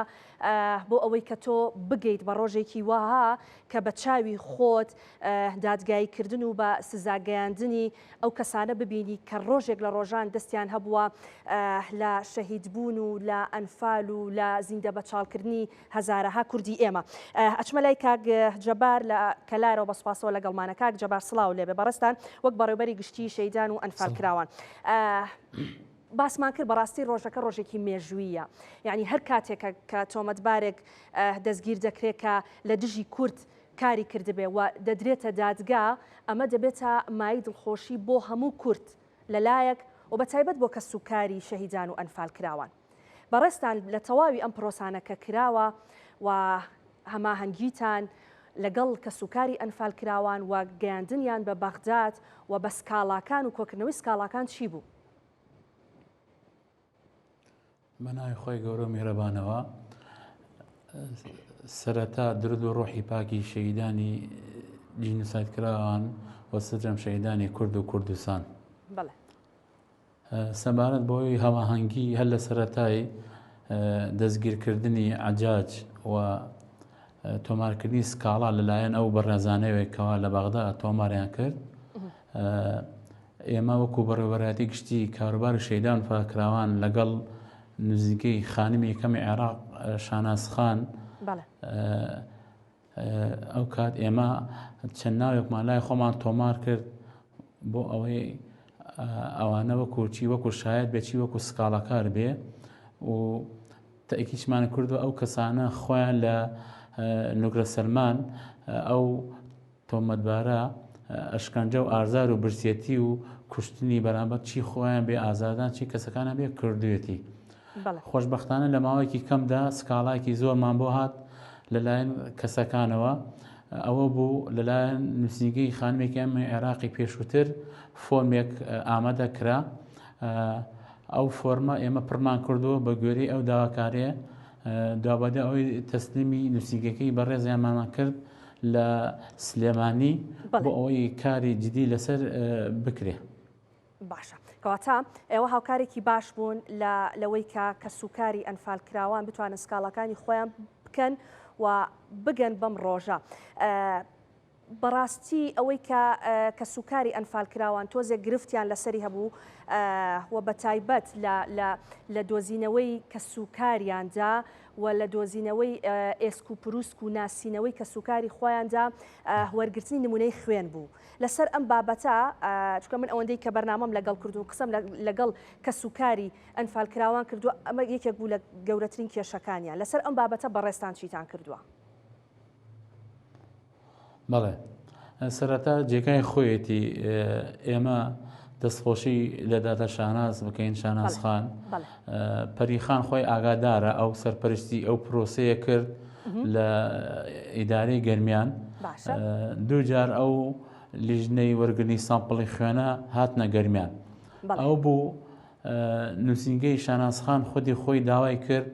بۆ ئەوەی کە تۆ بگەیت بە ڕۆژێکی وەها کە بە چاوی خۆت دادگایی کردن و بە سزا گەیاندنی ئەو کەسانە ببینی کە ڕۆژێک لە ڕۆژان دەستیان هەبووە لە شەهیدبوون و لە ئەنفال و لە زیندە بەچاڵکردنی هەزارەها کوردی ئێمە. ئەچمە لای کاک جەبار لە کەلارەوە بە سوپاسەوە لەگەڵمانە. کاک جەبار سڵاو لێبێ بەڕێزتان وەک بەڕێوبەری گشتی شەهیدان و ئەنفالکراوان. باسمان کرد بەڕاستی ڕۆژەکە ڕۆژێکی مێژوویە یعنی هەر کاتێک کە تۆمەتبارێک دەستگیر دەکرێت کە لە دژی کورد کاری کردبێ و دەدرێتە دادگا، ئەمە دەبێتە مایەی دڵخۆشی بۆ هەموو کورد لە لایەک و بە تایبەت بۆ کەسوکاری شەهیدان و ئەنفالکراوان. بەڕێزتان لە تەواوی ئەم پرۆسانە کە کراوە و هەماهەنگیتان لەگەڵ کەسوکاری ئەنفالکراوان و گەیاندنیان بە بەغداد و بە سکاڵاکان و کۆکردنەوەی سکاڵاکان چی بوو؟ بە ناوی خوای گەورە و میهرەبانەوە سەرەتا درود و ڕۆحی پاکی شەهیدانی جینوساید کراوان و سەرجەم شەهیدانی کورد و کوردستان. بەڵێ. سەبارەت بەوەی هەماهەنگی هەر لە سەرەتای دەستگیرکردنی عەجاج و تۆمارکردنی سکاڵا لەلایەن ئەو بەڕێزانەوەی کەوا لە بەغدا تۆماریان کرد ئێمە وەکو بەڕێوەبەرایەتی گشتی کاروباری شەهیدان و فەراکراوان لەگەڵ نزیکەی خانمی یەکەمی عێراق شاناز خان ئەو کات ئێمە چەند ناوێکمان لای خۆمان تۆمار کرد بۆ ئەوەی ئەوانە وەکو چی وەکو شاید بێ چی وەکو سکاڵاکار بێ و تەئکیدمان کردووە ئەو کەسانە خۆیان لە نوگرە سەلمان ئەو تۆمەتبارە ئەشکەنجە و ئازار و برسێتی و کوشتنی بەرامبەر چی خۆیان بێ ئازاردان چی کەسەکانیان بێ کردوێتی. خۆشبەختانە لە ماوەیەکی کەمدا سکاڵایەکی زۆرمان بۆ هات لەلایەن کەسەکانەوە ئەوە بوو لەلایەن نووسینگەی خانمێکی ئەمە عێراقی پێشووتر فۆرمێک ئامادە کرا ئەو فۆرمە ئێمە پڕمان کردووە بە گوێرەی ئەو داواکاریە دوابەدوای ئەوەی تەسلیمی نووسینگەکەی بەڕێزیانمان کرد لە سلێمانی بۆ ئەوەی کاری جدی لەسەر بکرێ. باشە کەواتە ئێوە هاوکارێکی باش بوون لە لەوەی کە کەسوکاری ئەنفالکراوان بتوانن سکاڵاکانی خۆیان بکەن و بگەن بەم ڕۆژە. بەڕاستی ئەوەی کە کەسوکاری ئەنفالکراوان تۆزێک گرفتیان لەسەری هەبوو و بەتایبەت لە دۆزینەوەی کەسوکاریاندا و لە دۆزینەوەی ئێسک و پروسک و ناسینەوەی کەسوکاری خۆیاندا وەرگرتنی نمونەی خوێن بوو لەسەر ئەم بابەتە چونکە من ئەوەندەی کە بەرنامەم لەگەڵ کردو قسەم لەگەڵ کەسوکاری ئەنفالکراوان کردووە ئەمە یەکێک بوو لە گەورەترین کێشەکانیان لەسەر ئەم بابەتە بەڕێزتان چیتان کردووە؟ بەڵێ سەرەتا جێگای خۆیەتی ئێمە دەستخۆشی لە دادە شاناز بکەین شاناز خان پەریخان خۆی ئاگادارە ئەو سەرپەرشتی ئەو پرۆسەیە کرد لە ئیدارەی گەرمیان دووجار ئەو لیژنەی وەرگرنی سامپڵی خوێنە هاتنە گەرمیان ئەو بوو نووسینگەی شانازخان خودی خۆی داوای کرد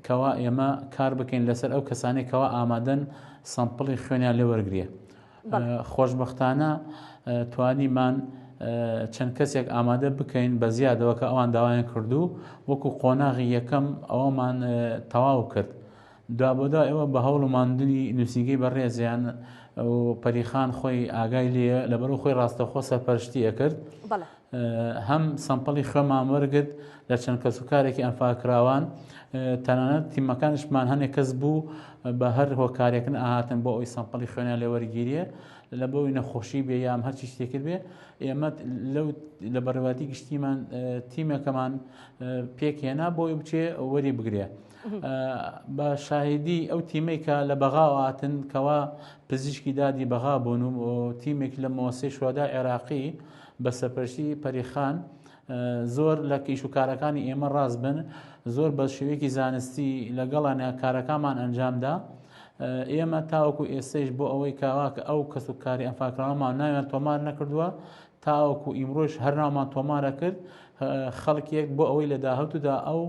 کەوا ئێمە کار بکەین لەسەر ئەو کەسانەی کەوا ئامادەن سەمپڵی خوێنیان لێ وەرگرێ. خۆشبەختانە توانیمان چەند کەسێک ئامادە بکەین بە زیادەوە کە ئەوان داوایان کردو وەکو قۆناغی یەکەم ئەوەمان تەواو کرد. دوابەدوا ئێوە بە هەوڵ و ماندنی نووسینگەی بەڕێزیان و پەریخان خۆی ئاگای لێیە لەبەرو خۆی ڕاستەوخۆ سەرپەرشتی ئەکرد. هەم سەمپڵی خوێنمان وەرگرت لە چەند کەسوکارێکی ئەنفالکراوان، تەنانەت تیمەکانیشمان هەنێک کەس بوو بە هەر هۆکارێک نەئەهاتن بۆ ئەوەی سەمپڵی خوێنیان لێ وەرگیرێ لە بۆی نەخۆشی بێ یان هەرچی شتێکر بێ ئێمە لەو لە بەڕێوەتی گشتیمان تیمەکەمان پێکهێنا بۆی بچێ وەری بگرێ. بە شاهیدی ئەو تیمەی کە لە بەغاوە هاتن کەوا پزیشکی دادی بەغا بوون و تیمێک لە مۆسەی شوهەدای عێراقی بە سەرپەرشتی پەریخان زۆر لە کیش و کارەکانی ئێمە ڕاست بن زۆر بە شێوەیەکی زانستی لەگەڵانە کارەکانمان ئەنجامدا ئێمە تاوەکو ئێستەیش بۆ ئەوەی کاوا کە ئەو کەس و کاری ئەنفالکراوەمان ناویان تۆمار نەکردووە تاوەکو ئیمڕۆش هەر ناومان تۆمارە کرد. خەڵکێک بۆ ئەوەی لە داهاتوودا ئەو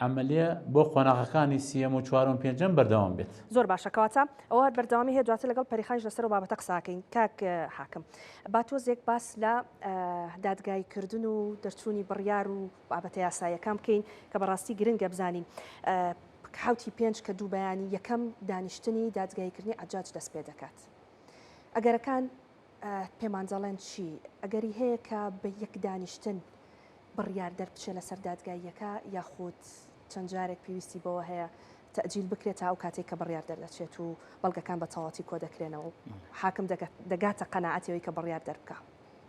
عەمەلیە بۆ قۆناغەکانی سییەم و چوارەم و پێنجەم بەردەوام بێت. زۆر باشە کەواتە ئەوە هەر بەردەوامی هەیە دواتر لەگەڵ پەریخانیش لەسەر ئەو بابەتە قسە ئەکەین. کاک حاکم با تۆزێک باس لە دادگایی کردن و دەرچوونی بڕیار و بابەتە یاساییەکان بکەین کە بەڕاستی گرنگە بزانین حوتی پێنج کە دوو بەیانی یەکەم دانیشتنی دادگاییکردنی عەجاج دەست پێ دەکات. ئەگەرەکان پێمان دەڵێن چی؟ ئەگەری هەیە کە بە یەک دانیشتن بڕیار دەربچێت لەسەر دادگاییەکە یاخود چەند جارێک پێویستی بەوە هەیە تەئجیل بکرێت تا ئەو کاتێک کە بڕیار دەردەچێت و بەڵگەکان بە تەواوەتی کۆدەکرێنەوە و حاکم دەگاتە قەناعەتی ئەوەی کە بڕیار دەربکا؟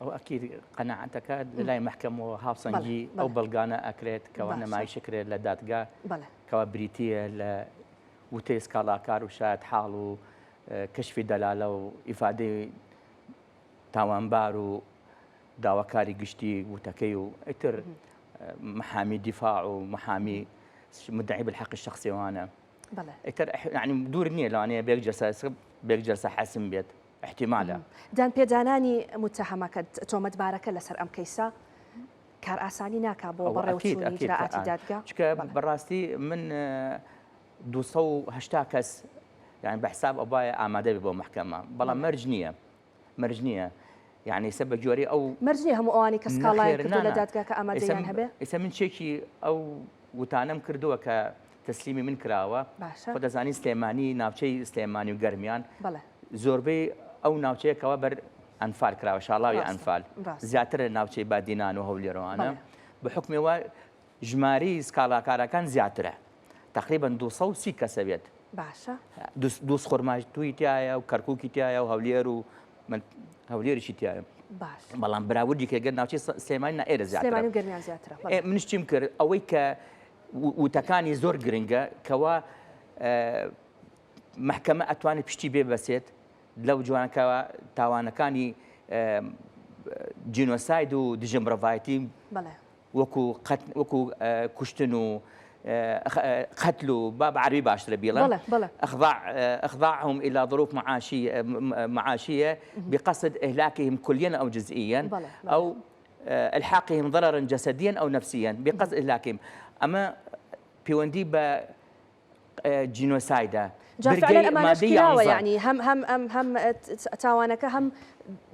ئەو ئەکید قەناعەتەکە لە لای مەحکەمەوە هاوسەنگی ئەو بەڵگانە ئەکرێت کەوا نەمایش کرێت لە دادگا کەوا بریتییە لە وتەی سکاڵاکار و شایەت حاڵ و کەشفی دەلالە و ئیفادەی تاوانبار و داواکاری گشتی وتەکەی و ئیتر محامی دیفاع و محامی مدعی بالحق الشخصی وانە ئیتر یعنی دوور نییە لەوانەیە بێک جەسە بێک جەلسە حەسم بێت احتیمالە. دانپێدانانی موتەهەمەکە، تۆمەتبارەکە لەسەر ئەم کەیسە کارئاسانی ناکا بۆ بەڕێوەچوونی ئیجرائاتی دادگا؟ چونکە بەڕاستی من 280 کەس یعنی بە حساب ئەبایە ئامادە بێ بۆ مەحکەمە بەڵام مەرج نییە مەرج نییە یعنی ئێستا بە گوێرەی ئەو مەرج نییە هەموو ئەوانەی کە سکاڵایان کردووە لە دادگاکە ئامادەیان هەبێ؟ ئێستا من چێکی ئەو وتانەم کردووە کە تەسلیمی من کراوە باشە. خۆ دەزانی سلێمانی ناوچەی سلێمانی و گەرمیان زۆربەی ئەو ناوچەیە کەوا بەر ئەنفال کراوە شاڵاوی ئەنفال زیاتر لە ناوچەی بادینان و هەولێرەوانە بە حکمەوە ژماری سکاڵاکارەکان زیاترە تقریبا 230 کەسە بێت باشە دووس خۆرماجتوی تایە و کەرککی تایە و هەولێر و من هەولێریشی تایە باش بەڵام براوردی کە گەر ناوچەی سلێمانی نا ئێرە زیاترە سلێمانی و گەرمیان زیاترە منش چیم کرد ئەوەی کە وتەکانی زۆر گرنگە کەوا مەحکەمە ئەتوانێت پشتی بێ بەسێت لەو جوانەکەوە تاوانەکانی جینۆساید و دژە مرۆڤایەتی وەکو وەکو کوشتن و قتل و با بە عەربی باشترە بیڵێم اخضاع اخضاعهم الى ظروف معاشية معاشية بقصد اهلاكهم كليا او جزئيا او الحاقهم ضررا جسديا او نفسيا بقصد اهلاكهم ئەمە پەیوەندی بە جینۆسایدە جا فعلا ئەمانەش کراوە یعنی هەم هەم ئەم هەم تاوانەکە هەم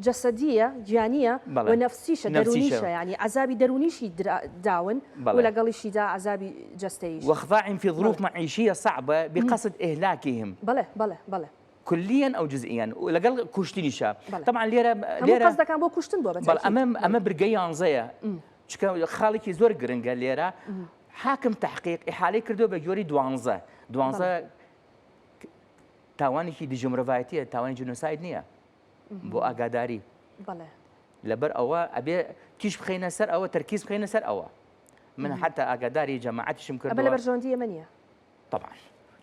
جەسەدیە گیانیە و نەفسیشە دەرونیشە یعنی عەزابی دەرونیشی داون و لەگەڵیشیدا عەزابی جەستەییش. واخضاعهم في ظروف معيشية صعبة بقصد إهلاكهم. بەڵێ بەڵێ بەڵێ. كليا أو جزئيا لەگەڵ کوشتنیشە طبعا لێرە لێرە قەزدەکان بۆ کوشتن بۆ بەڵ ئەمە ئەمە برگەی یانزەیە چکە خاڵێکی زۆر گرنگە لێرە حاکم تحقیق ئیحالەی کردو بە جۆری دوانزە دوانزە تاوانێکی دژە مرۆڤایەتیە تاوانی جینۆساید نییە بۆ ئاگاداری لەبەر ئەوە ئەبێ تیش بخینە سەر ئەوە تەرکیز بخینە سەر ئەوە من حتا ئاگاداری جەماعەتیشم کردووە لە بەرژەوەندی ئێمە نییە طبعا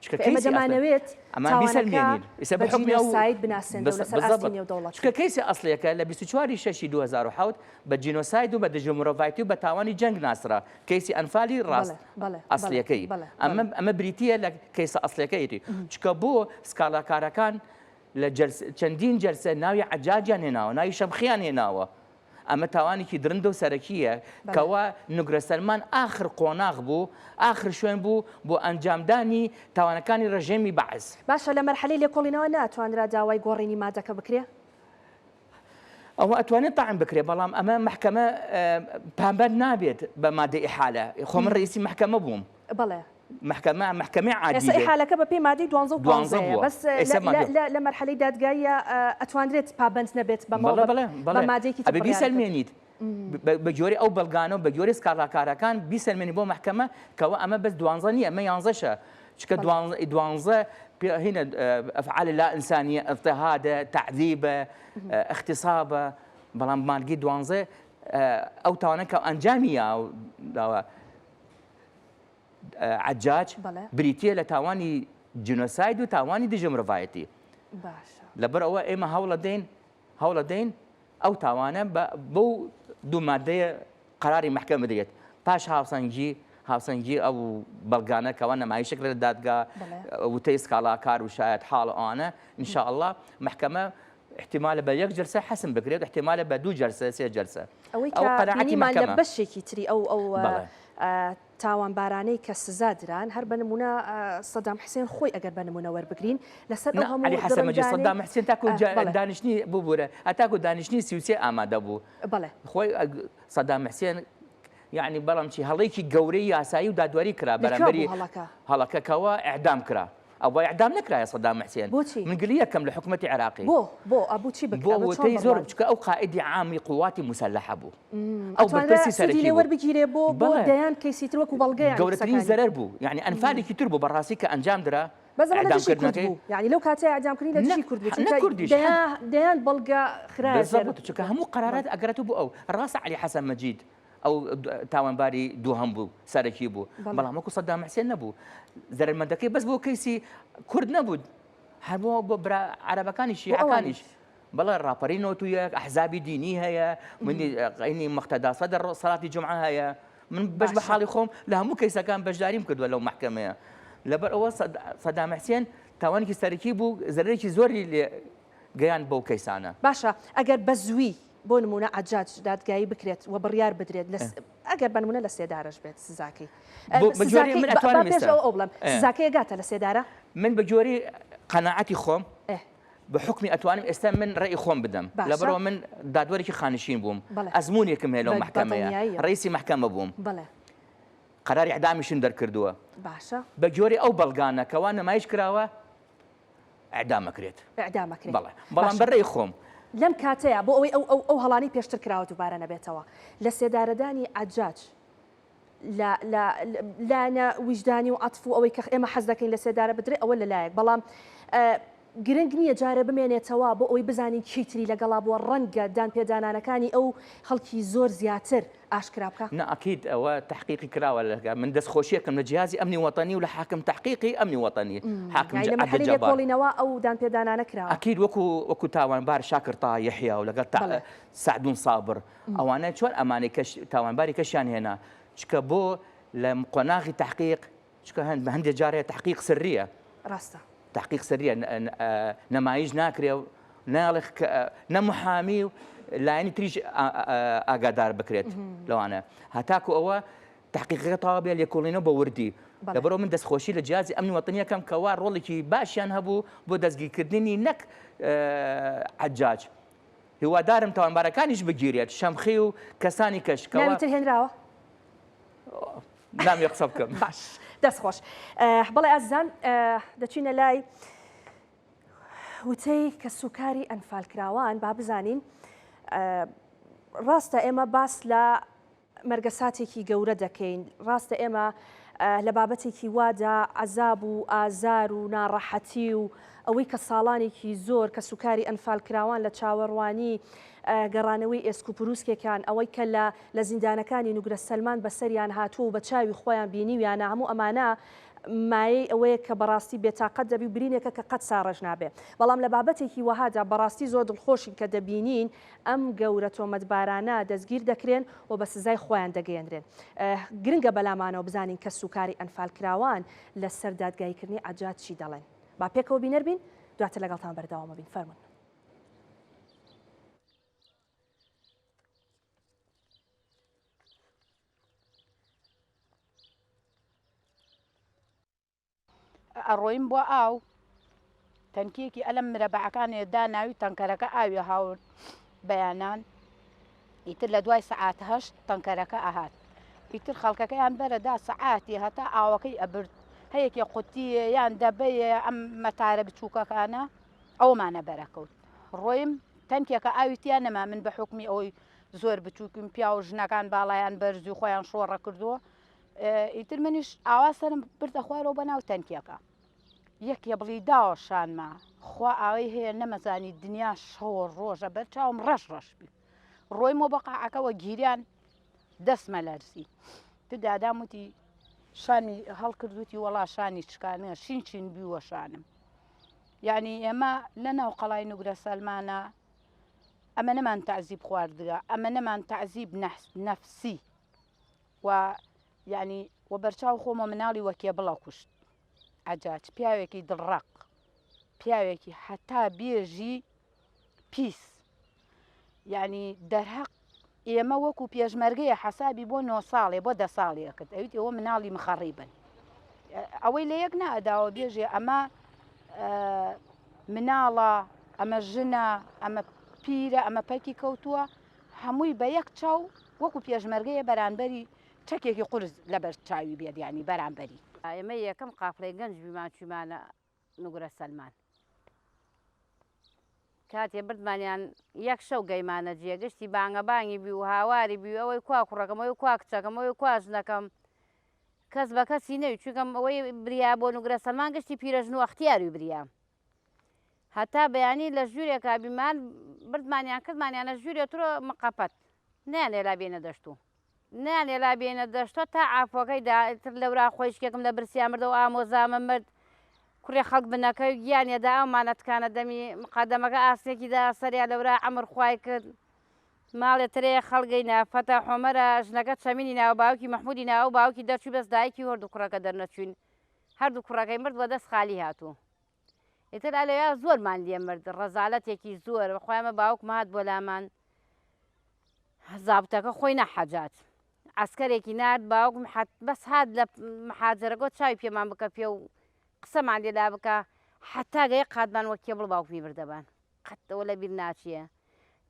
چونکە ئێمە دەمانەوێت تاوانەکە بە جینۆساید بناسێنرێت لەسەر ئاستی نێودەوڵەتی. چونکە کەیسی ئەسڵیەکە لە 24 شەشی 2007 بە جینۆساید و بە دژە مرۆڤایەتی و بە تاوانی جەنگ ناسرا کەیسی ئەنفالی ڕاست ئەسڵیەکەی ئەمە ئەمە بریتییە لە کەیسە ئەسڵیەکەیەتی چونکە بۆ سکاڵاکارەکان لە چەندین جەلسە ناوی عەجاجیان هێناوە ناوی شەمخیان هێناوە ئەمە تاوانێکی درندە و سەرەکییە کەوا نوگرە سەلمان ئاخر قۆناغ بوو، ئاخر شوێن بوو بۆ ئەنجامدانی تاوانەکانی ڕژێمی بەعس. باشە لە مەرحەلەی لێکۆڵینەوە ناتوانرا داوای گۆڕینی مادەکە بکرێ؟ ئەوە ئەتوانێت تەعن بکرێ بەڵام ئەمە مەحکەمە پابەند نابێت بە مادەی ئیحالە، خۆ من ڕئیسی مەحکەمە بووم. بەڵێ. مەحکەمە مەحکەمەی عادی ئێستا ئیحالەکە بە پێی مادەی دوانزە و پانزەیە بەس لە مەرحەلەی دادگاییە ئەتوانرێت پابەند نەبێت بەمەوە بە مادەیەکی تر ئەبێ بیسەلمێنیت بە جۆری ئەو بەڵگانە و بە جۆری سکاڵاکارەکان بیسەلمێنی بۆ مەحکەمە کەەوە ئەمە بەس دوانزە نییە ئەمە یانزەشە چکە دوانزە هنا أفعال لا إنسانية اضطهاد تعذيب اغتصاب بەڵام مادەی دوانزە ئەو تاوانە کە ئەنجامی داوە عەجاج بریتییە لە تاوانی جینۆساید و تاوانی دژە مرۆڤایەتی. لەبەر ئەوە ئێمە هەوڵەدەین هەوڵەدەین ئەو تاوانە بەو دوو مادەیە قەراری مەحکەمە بدرێت پاش هاوسەنگی هاوسەنگی ئەو بەڵگانە کەوا نەمایشێک لە دادگا وتەی سکاڵاکار و شایەت حاڵ ئەوانە ان شاء الله مەحکەمە. احتیمالە بە یەک جلسە حەسم بکرێت احتیمالە بە دوو جلسە سێ جلسە ئەوەی کە بینیمان لە بەشێکی تری ئەو ئەو تاوانبارانەی کە سزا دران هەر بە نمونە سەدام حسێن خۆی ئەگەر بە نمونە وەربگرین لەسەر ئەو هەموو عەلی حەسەن مەجید سەدام حسێن تاکو دانیشتنی ببورە هەتاکو دانیشتنی 33 ئامادە بوو بەڵێ خۆی سەدام حسێن یعنی بەڵام چی هەڵەیەکی گەورەی یاسایی و دادوەری کرا بەرامبەری هەڵەکە کەوا ئیعدام کرا ئەوە ئیعدام نەکرایە سەدام حسێن بۆچی من گلی یەکەم لە حکومەتی عێراقی بۆ بۆ ئەبوو چی بکرا بۆ وتەی زۆر بچکە ئەو قائیدی عامی قوواتی موسەلەحە بوو ئەو بەرپرسی سەرەکی بوو وەربگیرێ بۆ بۆ دەیان کەیسی تر وەکو بەڵگەیان گەورەترین زەرەر بوو یعنی ئەنفالێکی تر بوو بەڕاستی کە ئەنجام درا بەس ئەمە لە دژی کورد بوو یعنی لەو کاتەی ئیعدامکردنی لە دژی کورد بوو چونکە دەیان بەڵگە خرایە بالضبط چونکە هەموو قەرارات ئەگەرێتەوە بۆ ئەو ڕاستە عەلی حەسەن مەجید ئەو تاوانباری دووهەم بوو سەرەکی بوو بەڵام وەکو سەدام حسێن نەبوو زەرمەندەکەی بەس بۆ کەیسی کورد نەبوو هەر بۆ بۆ برا عەرەبەکانی شیعەکانیش بەڵێ ڕاپەری 91 ئەحزابی دینی هەیە منی قەینی مختدا سەدر سەلاتی جمعە هەیە من بەش بە حاڵی خۆم لە هەموو کەیسەکان بەشداریم کردووە لەو محکمەیە لەبەر ئەوە سەدام حسێن تاوانێکی سەرەکی بوو زەرێکی زۆری لێ گەیان بەو کەیسانە. باشە ئەگەر بە زووی بۆ نموونە عەجاج دادگایی بکرێت و بڕیار بدرێت لە ئەگەر بە نموونە لە سێدارەش بێت سزاکەی بە جۆری من ئەتوانم پێش ئەوە ئەو بڵێم سزاکەی ئەگاتە لە سێدارە؟ من بە جۆری قەناعەتی خۆم بە حوکمی ئەتوانم ئێستا من ڕێی خۆم بدەم لەبەرەوە من دادوەرێکی خانشین بووم ئەزمونێکم هەیە لەو مەحکەمەیە ڕئیسی مەحکەمە بووم قەراری ئیعدامیشم دەرکردووە باشە بە جۆری ئەو بەڵگانە کەوا نمایش کراوە ئیعدام ئەکرێت. ئیعدام ئەکرێت. بەڵێ. بەڵام بە رەئی خۆم. لەم کاتەیا بۆ ئەوەی ئەو ئەو ئەو هەڵانەی پێشتر کراوە دووبارە نەبێتەوە، لە سێدارەدانی عەجاج لە لە لایەنە ویژدانی و عەتف و ئەوەی کە ئێمە حەز دەکەین لە سێدارە بدرێ ئەوە لە لایەک بەڵام گرنگ نییە جارێ بمێنێتەوە بۆ ئەوەی بزانین کێی تری لەگەڵا بووە ڕەنگە دانپێدانانەکانی ئەو خەڵکی زۆر زیاتر ئاشکرا بکا؟ نا ئەکید ئەوە تەحقیقی کراوە لە من دەست خۆشیەکەم لە جیهازی ئەمنی وەتەنی و لە حاکم تەحقیقی ئەمنی وەتەنی حاکم یانی لە مەرحەلەی لێکۆڵینەوە ئەو دانپێدانانە کراوە. ئەکید وەکو وەکو تاوانبار شاکر تاها یەحیا و لەگەڵ سەعدون سابر ئەوانە چۆن ئەمانەی کەش تاوانباری کەشیان هێنا چکە بۆ لە قۆناغی تەحقیق چونکە هەند هەندێ جار هەیە تەحقیق سریە. ڕاستە. تەحقیق سریە نمایش ناکرێ و ناڵێ نە محامی و لایەنی تریش ئاگادار بکرێت لەوانە هەتاکو ئەوە تحقیقەکە تەواو بێ لێکۆڵینەوە بە وردی لەبەرەوە من دەستخۆشی لە جیازی ئەمنی وەتەنیەکەم کەوا ڕۆڵێکی باشیان هەبوو بۆ دەستگیرکردنی نەک عەجاج هیوادارم تاوانبارەکانیش بگیرێت شەمخی و کەسانی کەش کەوا ناوی تر هێنراوە نامەوێ قسە بکەم. باش دەست خۆش. بەڵێ ئازیزان دەچینە لای وتەی کەسوکاری ئەنفالکراوان با بزانین ڕاستە ئێمە باس لە مەرگەساتێکی گەورە دەکەین ڕاستە ئێمە لە بابەتێکی وادا عەزاب و ئازار و ناڕەحەتی و ئەوەی کە ساڵانێکی زۆر کەسوکاری ئەنفالکراوان لە چاوەڕوانی گەڕانەوەی ئێسک و پروسکێکان، ئەوەی کە لە لە زیندانەکانی نوگرە سەلمان بەسەریان هاتووە و بە چاوی خۆیان بینیویانە، هەموو ئەمانە مایەی ئەوەیە کە بەڕاستی بێتاقەت دەبی و برینێکە کە قەت ساڕێژ نابێ. بەڵام لە بابەتێکی وەهادا بەڕاستی زۆر دڵخۆشین کە دەبینین ئەم گەورە تۆمەتبارانە دەستگیر دەکرێن و بە سزای خۆیان دەگەیەنرێن. گرنگە بەلامانەوە بزانین کەسوکاری ئەنفالکراوان لەسەر دادگاییکردنی عەجاج چی دەڵێن. با پێکەوە بینەر بین، دواتر لەگەڵتان بەردەوام ئەبین. فەرموون. ئەڕۆیم بۆ ئاو تەنکیەکی ئەلم مرەبەعەکانێ داناوی تەنکەرەکە ئاوی هاورد بەیانان ئیتر لە دوای سەعات هەشت تەنکەرەکە ئەهات ئیتر خەڵکەکەیان بەرەدا سەعاتی هەتا ئاوەکەی ئەبرد هەیەکێ قوتیە یان دەبەیە ئەم مەتارە بچووکەکانە ئەومانە بەرەکەوت ڕۆیم تەنکێکە ئاوی تیا نەما من بە حکمی ئەوەی زۆر بچووکم پیاو ژنەکان باڵایان بەرزی خۆیان شۆڕە کردووە ئیتر منیش ئاوا سەرم بردە خوارەوە بە ناو تەنکیەکە یەکێ بڵی داوە شانما خوا ئاوەی هەیە نەمەزانی دنیا شەوە ڕۆژە بەر چاوم ڕەش ڕەش بی ڕۆیمەوە بە قاعەکەوە گیریان دەستمە لەرزی تو دادام وتی شانی هەڵکردوتی وەڵا شانی شکانە شین شین بیوە شانم یعنی ئێمە لە ناو قەڵای نوگرە سەلمانە ئەمە نەمان تەعزیب خواردگە ئەمە نەمان تەعزیب نەفسی و یعنی وە بەرچاو خۆمە مناڵی وەکێ بڵە کوشت عەجاج پیاوێکی دڵڕەق پیاوێکی هەتا بێژی. پیس یعنی دەرهەق ئێمە وەکو پێشمەرگەیە حەسابی بۆ نۆ ساڵێ بۆ دە ساڵێ کرد ئەویت ئێوە مناڵی مخەڕیبن ئەوەی لە یەک ناداوە بێژێ ئەمە مناڵە ئەمە ژنە ئەمە پیرە ئەمە پەکی کەوتووە هەمووی بە یەک چاو وەکو پێشمەرگەیە بەرانبەری چەکێکی قورس لەبەر چاوی بێت یانی بەرانبەری. ئێمە یەکەم قافڵەی گەنج بیمان چویمانە نوگرە سەلمان کاتێ بردمانیان یەک شەو گەیمانە جێ گشتی بانگە بانگی بی و هاواری بی و ئەوەی کوا کوڕەکەم ئەوەی کوا کچەکەم ئەوەی کوا ژنەکەم کەس بە کەسی نەوی چونکە ئەوەی بریا بۆ نوگرە سەلمان گشتی پیرەژن و ئەختیاروی بریا هەتا بەیانی لە ژوورێکا بیمان بردمانیان کردمانیانە ژوورێ ترۆ مقەپەت نەیانێلا بێنە دەشت و نەیانێلا بێنە دەشتۆ تا عافۆکەی دا ئیتر لەورا خۆیشکێکم لە برسیا مرد ئەو ئامۆزامە مرد کوڕێ خەڵک بنەکەی و گیانیە دا ئەومانە تکانە دەمی مقەدەمەکە ئاسنێکی دا سەریا لەورا عەمر خوای کرد ماڵێ ترێ خەڵگەی نا فەتاح عومەرە ژنەکە چەمینی ناوە باوکی مەحمودی ناوە باوکی دەرچوو بەس دایکی و هەردوو کوڕەکە دەرنەچوین هەردوو کوڕەکەی مرد وە دەست خالی هاتوو ئیتر ئەلەویا زۆرمان لێ مرد ڕەزالەتێکی زۆر بەخوای ئەمە باوکم هات بۆ لامان زابتەکە خۆی نەحەجات عسکەرێکی نارد باوکم حەت بەس هات لە محاجەرەکە چاوی پێمان بکە پێ و قسەمان لێدا بکە حتا گەیە قاتمان وەک کێبڵ باوکمی بردەبان قەت ئەوە لە بیر ناچیە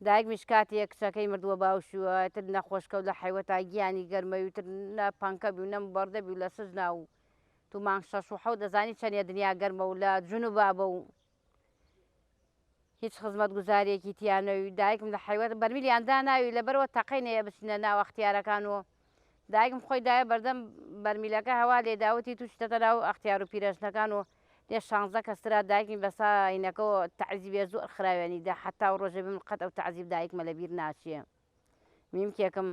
دایکمیش کاتێ کچەکەی مردووە باوشووە تر نەخۆشکەوت لە حیوەتا گیانی گەرمەوی تر نە پەنکە بی و نەم بەڕدە بی و لە سجنا و تو مانگ شەش و حەوت دەزانی چەنیە دنیا گەرمە و لە جنوبابە و هیچ خزمەتگوزاریەکی تیا نەوی دایکم لە حەیوەت بەرمیلیان داناوی لەبەرەوە تەقەی نەیە بچینە ناو ئەختیارەکان و دایکم خۆی دایە بەردەم بەرمیلەکە هەوا لێداوتی تو چتەتە ناو ئەختیار و پیرەژنەکان و لێ شانزە کەسترا دایکمی بەسا هینەکەەوە تەعزیبێ زۆر خراوێنی دا حتا و ڕۆژێ بم قەت ئەو تەعزیب دایکمە لەبیر ناچێ میمکێکم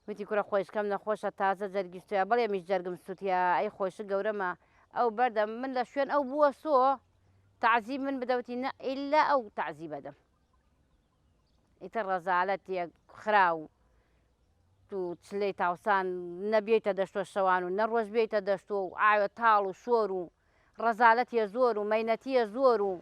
وتی کورە خۆیشکەم نەخۆشە تازە جەرگی سوتیا بەڵێ میش جەرگم سوتیا ئەی خۆیشک گەورەمە ئەو بەردە من لە شوێن ئەو بووە سۆ تەعزیب من بدەوتی نە ئیلا ئەو تەعزیبەدەم ئیتر ڕەزالەتێک خراو تو چلەی تاوسان نەبیتە دەشتۆ شەوان و نە ڕۆژ بێیتە دەشتۆ و ئاوێ تاڵ و شۆر و ڕەزالەتیە زۆر و مەینەتیە زۆر و.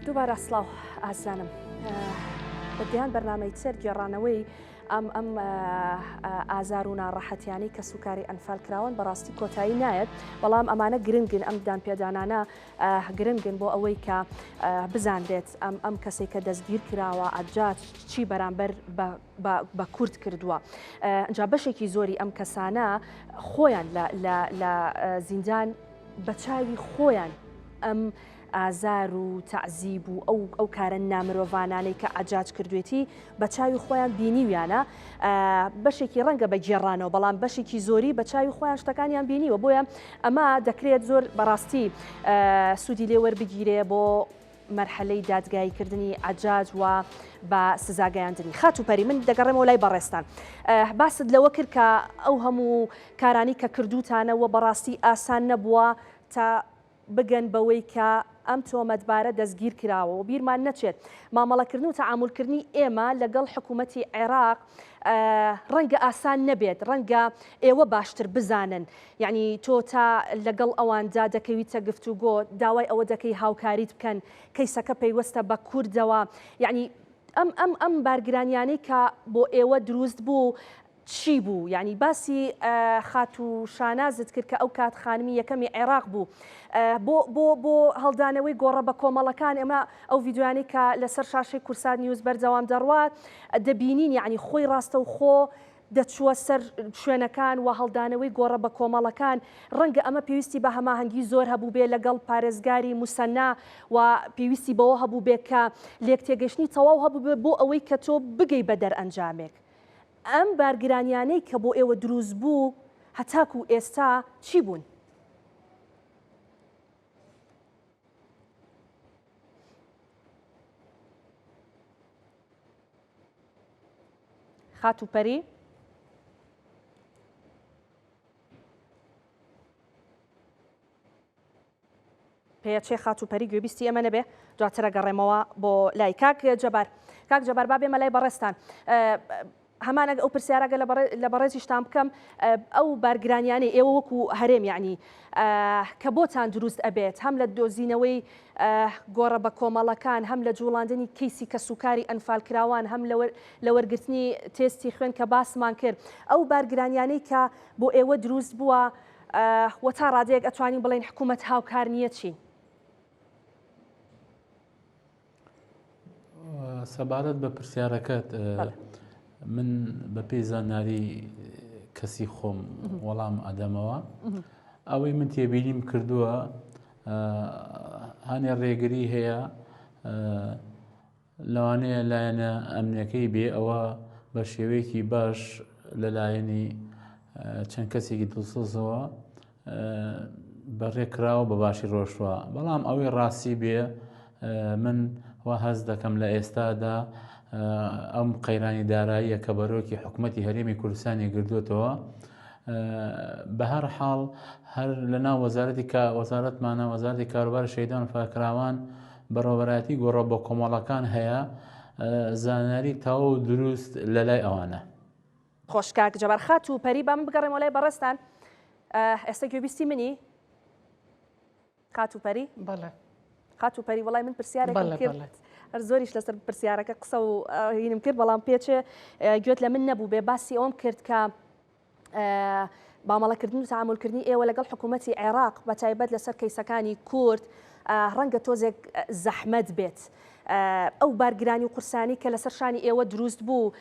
دووبارە سڵاو ئازیزانم بە دەیان بەرنامەی تر گێڕانەوەی ئەم ئەم ئازار و ناڕەحەتیانەی کەسوکاری ئەنفال کراون بەڕاستی کۆتایی نایەت بەڵام ئەمانە گرنگن ئەم دانپێدانانە گرنگن بۆ ئەوەی کە بزانرێت ئەم ئەم کەسێک کە دەستگیر کراوە عەجاج چی بەرامبەر بە کورد کردووە. ئەجا بەشێکی زۆری ئەم کەسانە خۆیان لە زیندان بە چاوی خۆیان ئەم ئازار و تەعزیب و ئەو ئەو کارە نامرۆڤانانەی کە عەجاج کردوێتی بە چاوی خۆیان بینیویانە بەشێکی ڕەنگە بە گێڕانەوە بەڵام بەشێکی زۆری بە چاوی خۆیان شتەکانیان بینیوە بۆیە ئەمە دەکرێت زۆر بەڕاستی سوودی لێ وەربگیرێ بۆ مەرحەلەی دادگاییکردنی عەجاج و بە سزاگەیاندنی خاتوو پەری من دەگەڕێمەوە لای بەڕێزتان باست لەوە کرد کە ئەو هەموو کارانی کە کردوتانە و بەڕاستی ئاسان نەبووە تا بگەن بەوەی کە ئەم تۆمەتبارە دەستگیر کراوە و بیرمان نەچێت مامەڵەکردن و تەعامولکردنی ئێمە لەگەڵ حکوومەتی عێراق ڕەنگە ئاسان نەبێت، ڕەنگە ئێوە باشتر بزانن، یەعنی تۆ تا لەگەڵ ئەواندا دەکەویتە گفتوگۆ، داوای ئەوە دەکەی هاوکاریت بکەن، کەیسەکە پەیوەستە بە کوردەوە، یەعنی ئەم ئەم ئەم بارگرانیانەی کە بۆ ئێوە دروست بوو چی بوو؟ یانی باسی خاتوو شانازت کرد کە ئەو کات خانمی یەکەمی عێراق بوو. بۆ بۆ بۆ هەڵدانەوەی گۆڕە بە کۆمەڵەکان ئێمە ئەو ڤیدیۆیانەی کە لەسەر شاشەی کورسات نیوز بەردەوام دەڕوات دەبینین یانی خۆی ڕاستەوخۆ دەچووە سەر شوێنەکان و هەڵدانەوەی گۆڕە بە کۆمەڵەکان ڕەنگە ئەمە پێویستی بە هەماهەنگی زۆر هەبووبێ لەگەڵ پارێزگاری موسەننا و پێویستی بەوە هەبووبێ کە لێکتێگەشتنی تەواو هەبووبێ بۆ ئەوەی کە تۆ بگەی بە دەرئەنجامێک. ئەم بارگرانیانەی کە بۆ ئێوە دروست بوو هەتاکوو ئێستا چی بوون؟ خاتوو پەری؟ پێچێ خاتوو پەری گوێبیستی ئێمە نەبێ دواتر ئەگەڕێمەوە بۆ لای کاک جەبار. کاک جەبار با بێمە لای بەڕێزتان. هەمان ئەو پرسیارە گەر لە بەڕێزیشتان بکەم ئەو بارگرانیانەی ئێوە وەکو هەرێم یعنی کە بۆتان دروست ئەبێت هەم لە دۆزینەوەی گۆڕە بە کۆمەڵەکان هەم لە جوڵاندنی کەیسی کەسوکاری ئەنفالکراوان هەم لە وەرگرتنی تێستی خوێن کە باسمان کرد ئەو بارگرانیانەی کە بۆ ئێوە دروست بووە و تا ڕادەیەک ئەتوانین بڵێین حکوومەت هاوکار نییە چین؟ سەبارەت بە پرسیارەکەت من بە پێی زانیاری کەسی خۆم وەڵام ئەدەمەوە ئەوەی من تێبینیم کردووە هەنێ ڕێگری هەیە لەوانەیە لایەنە ئەمنیەکەی بێ ئەوە بە شێوەیەکی باش لەلایەنی چەند کەسێکی دڵسۆزەوە بەڕێکراوە بە باشی ڕۆشتوە بەڵام ئەوەی ڕاستی بێ من وا هەست دەکەم لە ئێستادا ئەم قەیرانی داراییە کە بەرۆکی حکوومەتی هەرێمی کوردستانی گردوتەوە بە هەر حاڵ هەر لە ناو وەزارەتی کە وەزارەتمانە وەزارەتی کاروبار شەیدان فاکراوان بەڕێوەبەرایەتی گۆڕە بۆ کۆمەڵەکان هەیە زانیاری تەواو دروست لە لای ئەوانە. خۆش کاک جەبار. خاتوو پەری با من بگەڕێمەوە لای بەڕێزتان ئێستا گوێبیستی منی خاتوو پەری؟ بەڵێ. خاتوو پەری وەڵای من پرسیارێکم کرد هەر زۆریش لەسەر پرسیارەکە قسە و هینم کرد بەڵام پێچێ گوێت لە من نەبوو بێ باسی ئەوم کرد کە مامەڵەکردن و تەعامولکردنی ئێوە لەگەڵ حکوومەتی عێراق بە تایبەت لەسەر کەیسەکانی کورد ڕەنگە تۆزێک زەحمەت بێت. ئەو بارگرانی و قورسانی کە لەسەر شانی ئێوە دروست بوو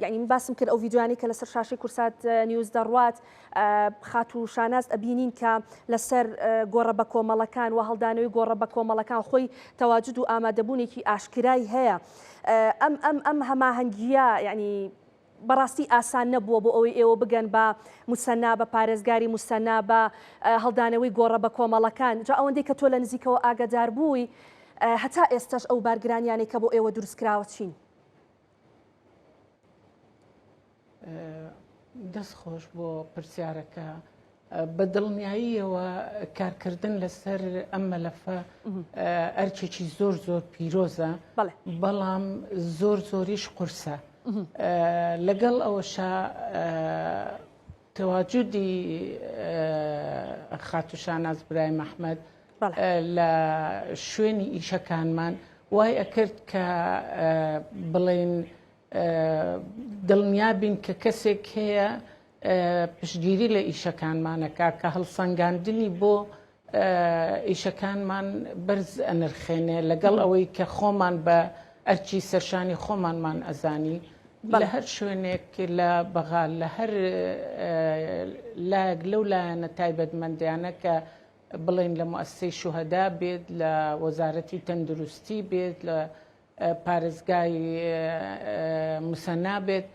یعنی من باسم کرد ئەو ڤیدیۆیانەی کە لەسەر شاشەی کورسات نیوز دەڕوات خاتوو شاناز ئەبینین کە لەسەر گۆڕە بە کۆمەڵەکان و هەڵدانەوەی گۆڕە بە کۆمەڵەکان خۆی تەواجد و ئامادەبوونێکی ئاشکرای هەیە ئەم ئەم ئەم هەماهەنگیە یعنی بەڕاستی ئاسان نەبووە بۆ ئەوەی ئێوە بگەن بە موسەنا، بە پارێزگاری موسەنا، بە هەڵدانەوەی گۆڕە بەکۆمەڵەکان، جا ئەوەندەی کە تۆ لە نزیکەوە ئاگەدار بووی، هەتا ئێستەش ئەو بارگرانیانەی کە بۆ ئێوە دروست کراوە چین؟ دەست خۆش بۆ پرسیارەکە. بە دڵنیاییەوە کارکردن لەسەر ئەم مەلەفە ئەرکێکی زۆر زۆر پیرۆزە بەڵام زۆر زۆریش قورسە لەگەڵ ئەوەشا تەواجودی خاتوو شاناز برایم ئەحمەد لە شوێنی ئیشەکانمان وای ئەکرد کە بڵێن دڵنیا بین کە کەسێک هەیە پشتگیری لە ئیشەکانمان ئەکا کە هەڵسەنگاندنی بۆ ئیشەکانمان بەرز ئەنرخێنێ لەگەڵ ئەوەی کە خۆمان بە ئەرکی سەرشانی خۆمانمان ئەزانی لە هەر شوێنێک لە بەغا لە هەر لایەک لەو لایەنە تایبەتمەندیانە کە بڵێن لە موئەسسەی شوهەدا بێت لە وەزارەتی تەندروستی بێت لە پارێزگای موسەنا بێت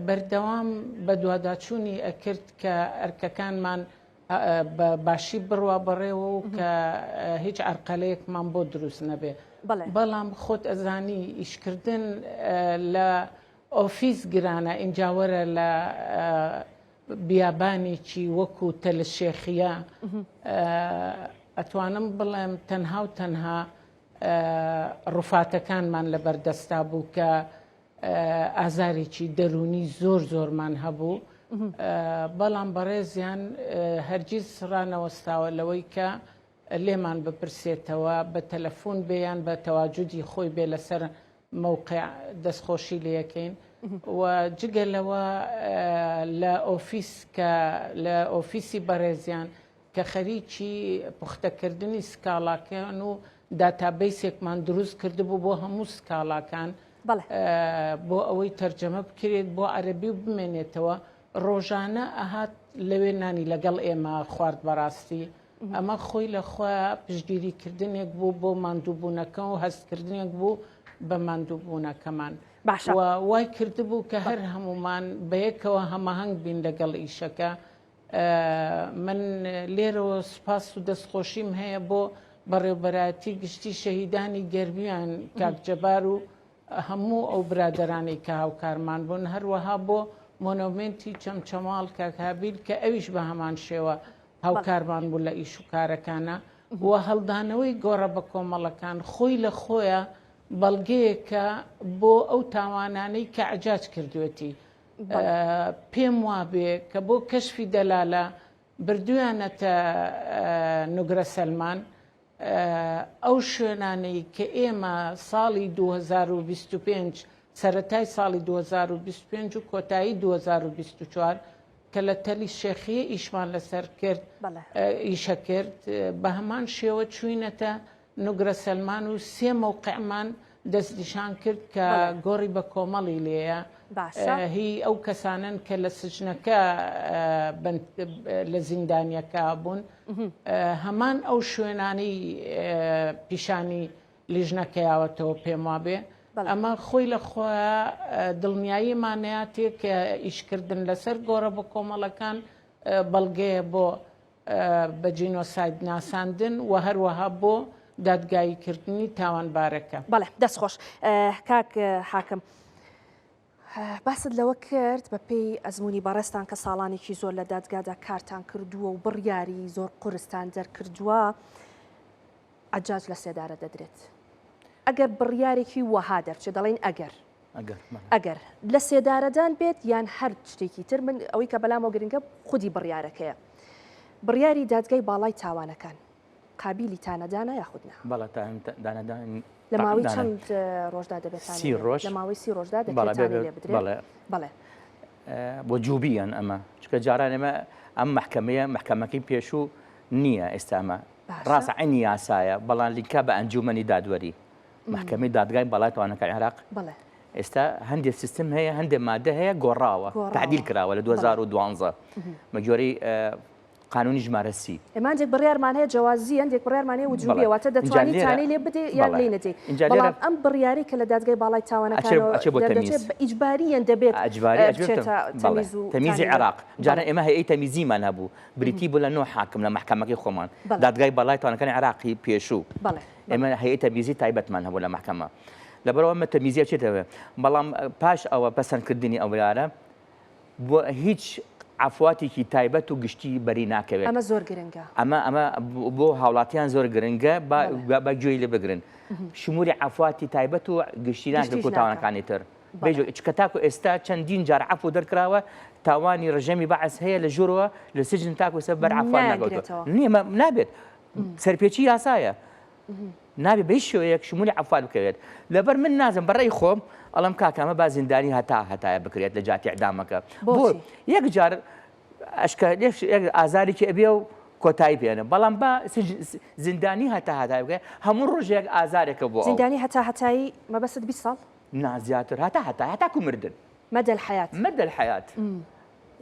بەردەوام بەدواداچوونی ئەکرد کە ئەرکەکانمان بە باشی بڕوا بەڕێوە و کە هیچ عەرقەلەیەکمان بۆ دروست نەبێ. بەڵام خۆت ئەزانی ئیشکردن لە ئۆفیس گرانە ئینجا وەرە لە بیابانێکی وەکو تەلشێخیە ئەتوانم بڵێم تەنها و تەنها ڕوفاتەکانمان لەبەردەستا بوو کە ئازارێکی دەروونی زۆر زۆرمان هەبوو بەڵام بەڕێزیان هەرگیز ڕانەوەستاوە لەوەی کە لێمان بپرسێتەوە بە تەلەفۆن بێ یان بە تەواجودی خۆی بێ لەسەر مەوقع دەستخۆشی لەکەین و جگە لەوە لە ئۆفیس کە لە ئۆفیسی بەڕێزیان کە خەریکی پوختەکردنی سکاڵاکان و داتابەیسێکمان دروست کردبوو بۆ هەموو سکاڵاکان بۆ ئەوەی تەرجەمە بکرێت بۆ عەرەبی و بمێنێتەوە ڕۆژانە ئەهات لەوێ نانی لەگەڵ ئێمە خوارد بەڕاستی ئەمە خۆی لە خۆیا پشتگیری کردنێک بوو بۆ ماندووبوونەکە و هەستکردنێک بوو بە ماندووبوونەکەمان باشە و وای کردبوو کە هەر هەمومان بەیەکەوە هەماهەنگ بین لەگەڵ ئیشەکە من لێرەوە سوپاس و دەستخۆشیم هەیە بۆ بەڕێوبەرایەتی گشتی شەهیدانی گەرمیان کاک جەبار و هەموو ئەو برادەرانەی کە هاوکارمان بوون هەروەها بۆ مۆنۆمێنتی چەمچەماڵ کاک هابیل کە ئەویش بە هەمان شێوە هاوکارمان بوو لە ئیش و کارەکانە. و هەڵدانەوەی گۆڕە بەکۆمەڵەکان خۆی لە خۆیا بەڵگەیەکە بۆ ئەو تاوانانەی کە عەجاج کردوێتی. پێم وابێ کە بۆ کەشفی دەلالە بردویانەتە نوگرە سەلمان، ئەو شوێنانەی کە ئێمە ساڵی 2025 سەرەتای ساڵی 2025 و کۆتایی 2024 کە لە تەلی شێخیە ئیشمان لەسەر کرد ئیشە کرد بە هەمان شێوە چوینەتە نوگرە سەلمان و سێ مەوقعمان دەستنیشان کرد کە گۆڕی بە کۆمەڵی لێیە هی ئەو کەسانن کە لە سجنەکە لە زیندانیەکە بوون هەمان ئەو شوێنانەی پیشانی لیژنەکەیاوەتەوە پێم وابێ ئەمە خۆی لە خۆیان دڵنیاییمانەیاتێ کە ئیشکردن لەسەر گۆڕە بە کۆمەڵەکان بەڵگەیە بۆ بە جینۆساید ناساندن و هەروەها بۆ دادگاییکردنی تاوانبارەکە. بەڵێ دەست خۆش کاک حاکم. باست لەوە کرد بە پێی ئەزموونی بەڕێزتان کە ساڵانێکی زۆر لە دادگادا کارتان کردووە و بڕیاری زۆر قورستان دەرکردووە عەجاج لە سێدارە دەدرێت. ئەگەر بڕیارێکی وەها دەرچێت دەڵێین ئەگەر ئەگەر لە سێدارەدان بێت یان هەر شتێکی تر من ئەوەی کە بەلامەوە گرنگە خودی بڕیارەکەیە بڕیاری دادگای باڵای تاوانەکان قابیلی تانەدانە یاخود نا؟ بەڵێ دانەدان لە ماوەی چەند ڕۆژدا دەبێت سی ڕۆژ لە ماوەی سی ڕۆژدا دەبێت لێ بدرێت بەڵێ بەڵێ بۆ جوبیان ئەمە چکە جاران ئێمە ئەم محکمەیە محکمەکەی پێشوو نییە ئێستا ئەمە ڕاستە عینی یاسایە بەڵام لیکا بە ئەنجومەنی دادوەری محکمەی دادگای باڵای تاوانەکانی عێراق ئێستا هەندێک سیستم هەیە هەندێک مادە هەیە گۆڕاوە تعدیل کراوە لە 2012 بە جۆرەی قانونی ژمارە سی. ئێمە هەندێک بڕیارمان هەیە جەوازی هەندێک بڕیارمان هەیە وجوبیە واتە دەتوانی تانەی لێ بدەی یان لێی نەدەی بەڵام ئەم بڕیارەی کە لە دادگای باڵای تاوانەکانەوە دەردەچێت بە ئیجبارییەن دەبێت بچێتە تەمیز و تەمیزی عێراق جاران ئێمە هەیئەی تەمیزیمان هەبوو بریتی بوو لە نۆ حاکم لە مەحکەمەکەی خۆمان دادگای باڵای تاوانەکانی عێراقی پێشوو ئێمە هەیئەی تەمیزی تایبەتمان هەبوو لە مەحکەمە لەبەرئەوە ئەمە تەمیزی ئەچێتەوە بەڵام پاش ئەوە پەسەندکردنی ئەو بڕیارە بۆ هیچ عەفواتێکی تایبەت و گشتی بەری ناکەوێت. ئەمە زۆر گرنگە. ئەمە ئەمە بۆ هاوڵاتیان زۆر گرنگە با با گوێی لێ بگرن. شمولی عەفواتی تایبەت و گشتی ناکرێت بۆ تاوانەکانی تر. بێجۆ چکە تاکو ئێستا چەندین جار عەفو دەرکراوە تاوانی ڕژێمی بەعس هەیە لە ژوورەوە لە سجن تاکو ئێستا بەر عەفوان ناگەوتوە. نییە نابێت. سەرپێچی یاسایە. نابێ بە هیچ شێوەیەک شمولی عەفوات بکەوێت لەبەر من نازم بەڕێی خۆم ئەڵم کاکە ئەمە با زیندانی هەتا هەتایە بکرێت لە جاتی ئیعدامەکە بۆ یەک جار ئەشکە ئازارێکی ئەبێ و کۆتایی پێێنە بەڵام با زیندانی هەتا هەتای بکە هەموو ڕۆژێک ئازارێکە بۆ زیندانی هەتا هەتایی مەبەست 20 ساڵ نا زیاتر هەتا هەتا هەتاکو مردن مەدى الحياة مەدى الحياة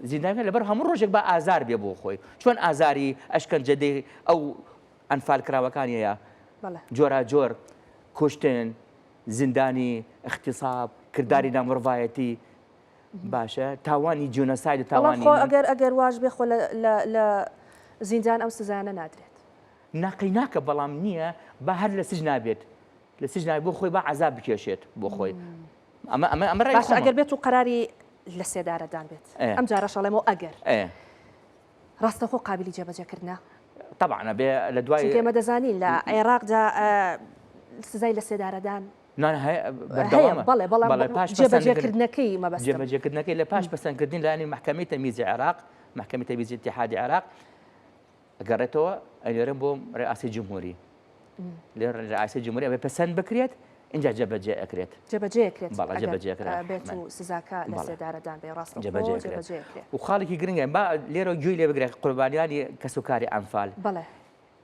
زیندانی لەبەر هەموو ڕۆژێک با ئازار بێ بۆ خۆی چۆن ئازاری ئەشکەنجەدەی ئەو ئەنفالکراوەکانی هەیە، جۆراجۆر کوشتن، زیندانی، اغتصاب، کرداری نامرۆڤایەتی، باشە تاوانی جینۆساید و تاوانی. بەڵام خۆ ئەگەر ئەگەر واش بێ خۆ لە لە زیندان ئەو سزایانە نادرێت. نا قەیناکە بەڵام نییە با هەر لە سجنا بێت لە سجنا بۆ خۆی با عەزاب بکێشێت بۆ خۆی ئەمە ئەمە ئەمە ڕای باشە ئەگەر بێت و قەراری لە سێدارەدان بێت ئەم جارەش ئەڵێمەوە ئەگەر ڕاستەوخۆ قابیلی جێبەجێکردنە؟ تەبعەن ئەبێ لە دوای چونکە ئێمە دەزانین لە عێراقدا سزای لەسێدارەدان هەیە بەڵێ بەڵام جێبەجێکردنەکەی مەبەستم جێبەجێکردنەکەی لە پاش پەسەندکردنی لایەنی مەحکەمەی تەمیزی عێراق مەحکەمەی تەمیزی ئیتیحادی عێراق ئەگەڕێتەوە ئەنێرن بۆ ڕئاسی جمهوری لێ ڕئاسی جمهوری ئەبێ پەسەند بکرێت اینجا جێبەجێ ئەکرێت جێبەجێ ئەکرێت بەڵێ جێبەجێ ئەکرێت بێت و سزاکە لە سێدارەدان بێ ڕاستە جێبەجێ ئەکرێت و خاڵێکی گرنگە با لێرە گوێی لێ بگرێت قوربانیانی کەسوکاری ئەنفال بەڵێ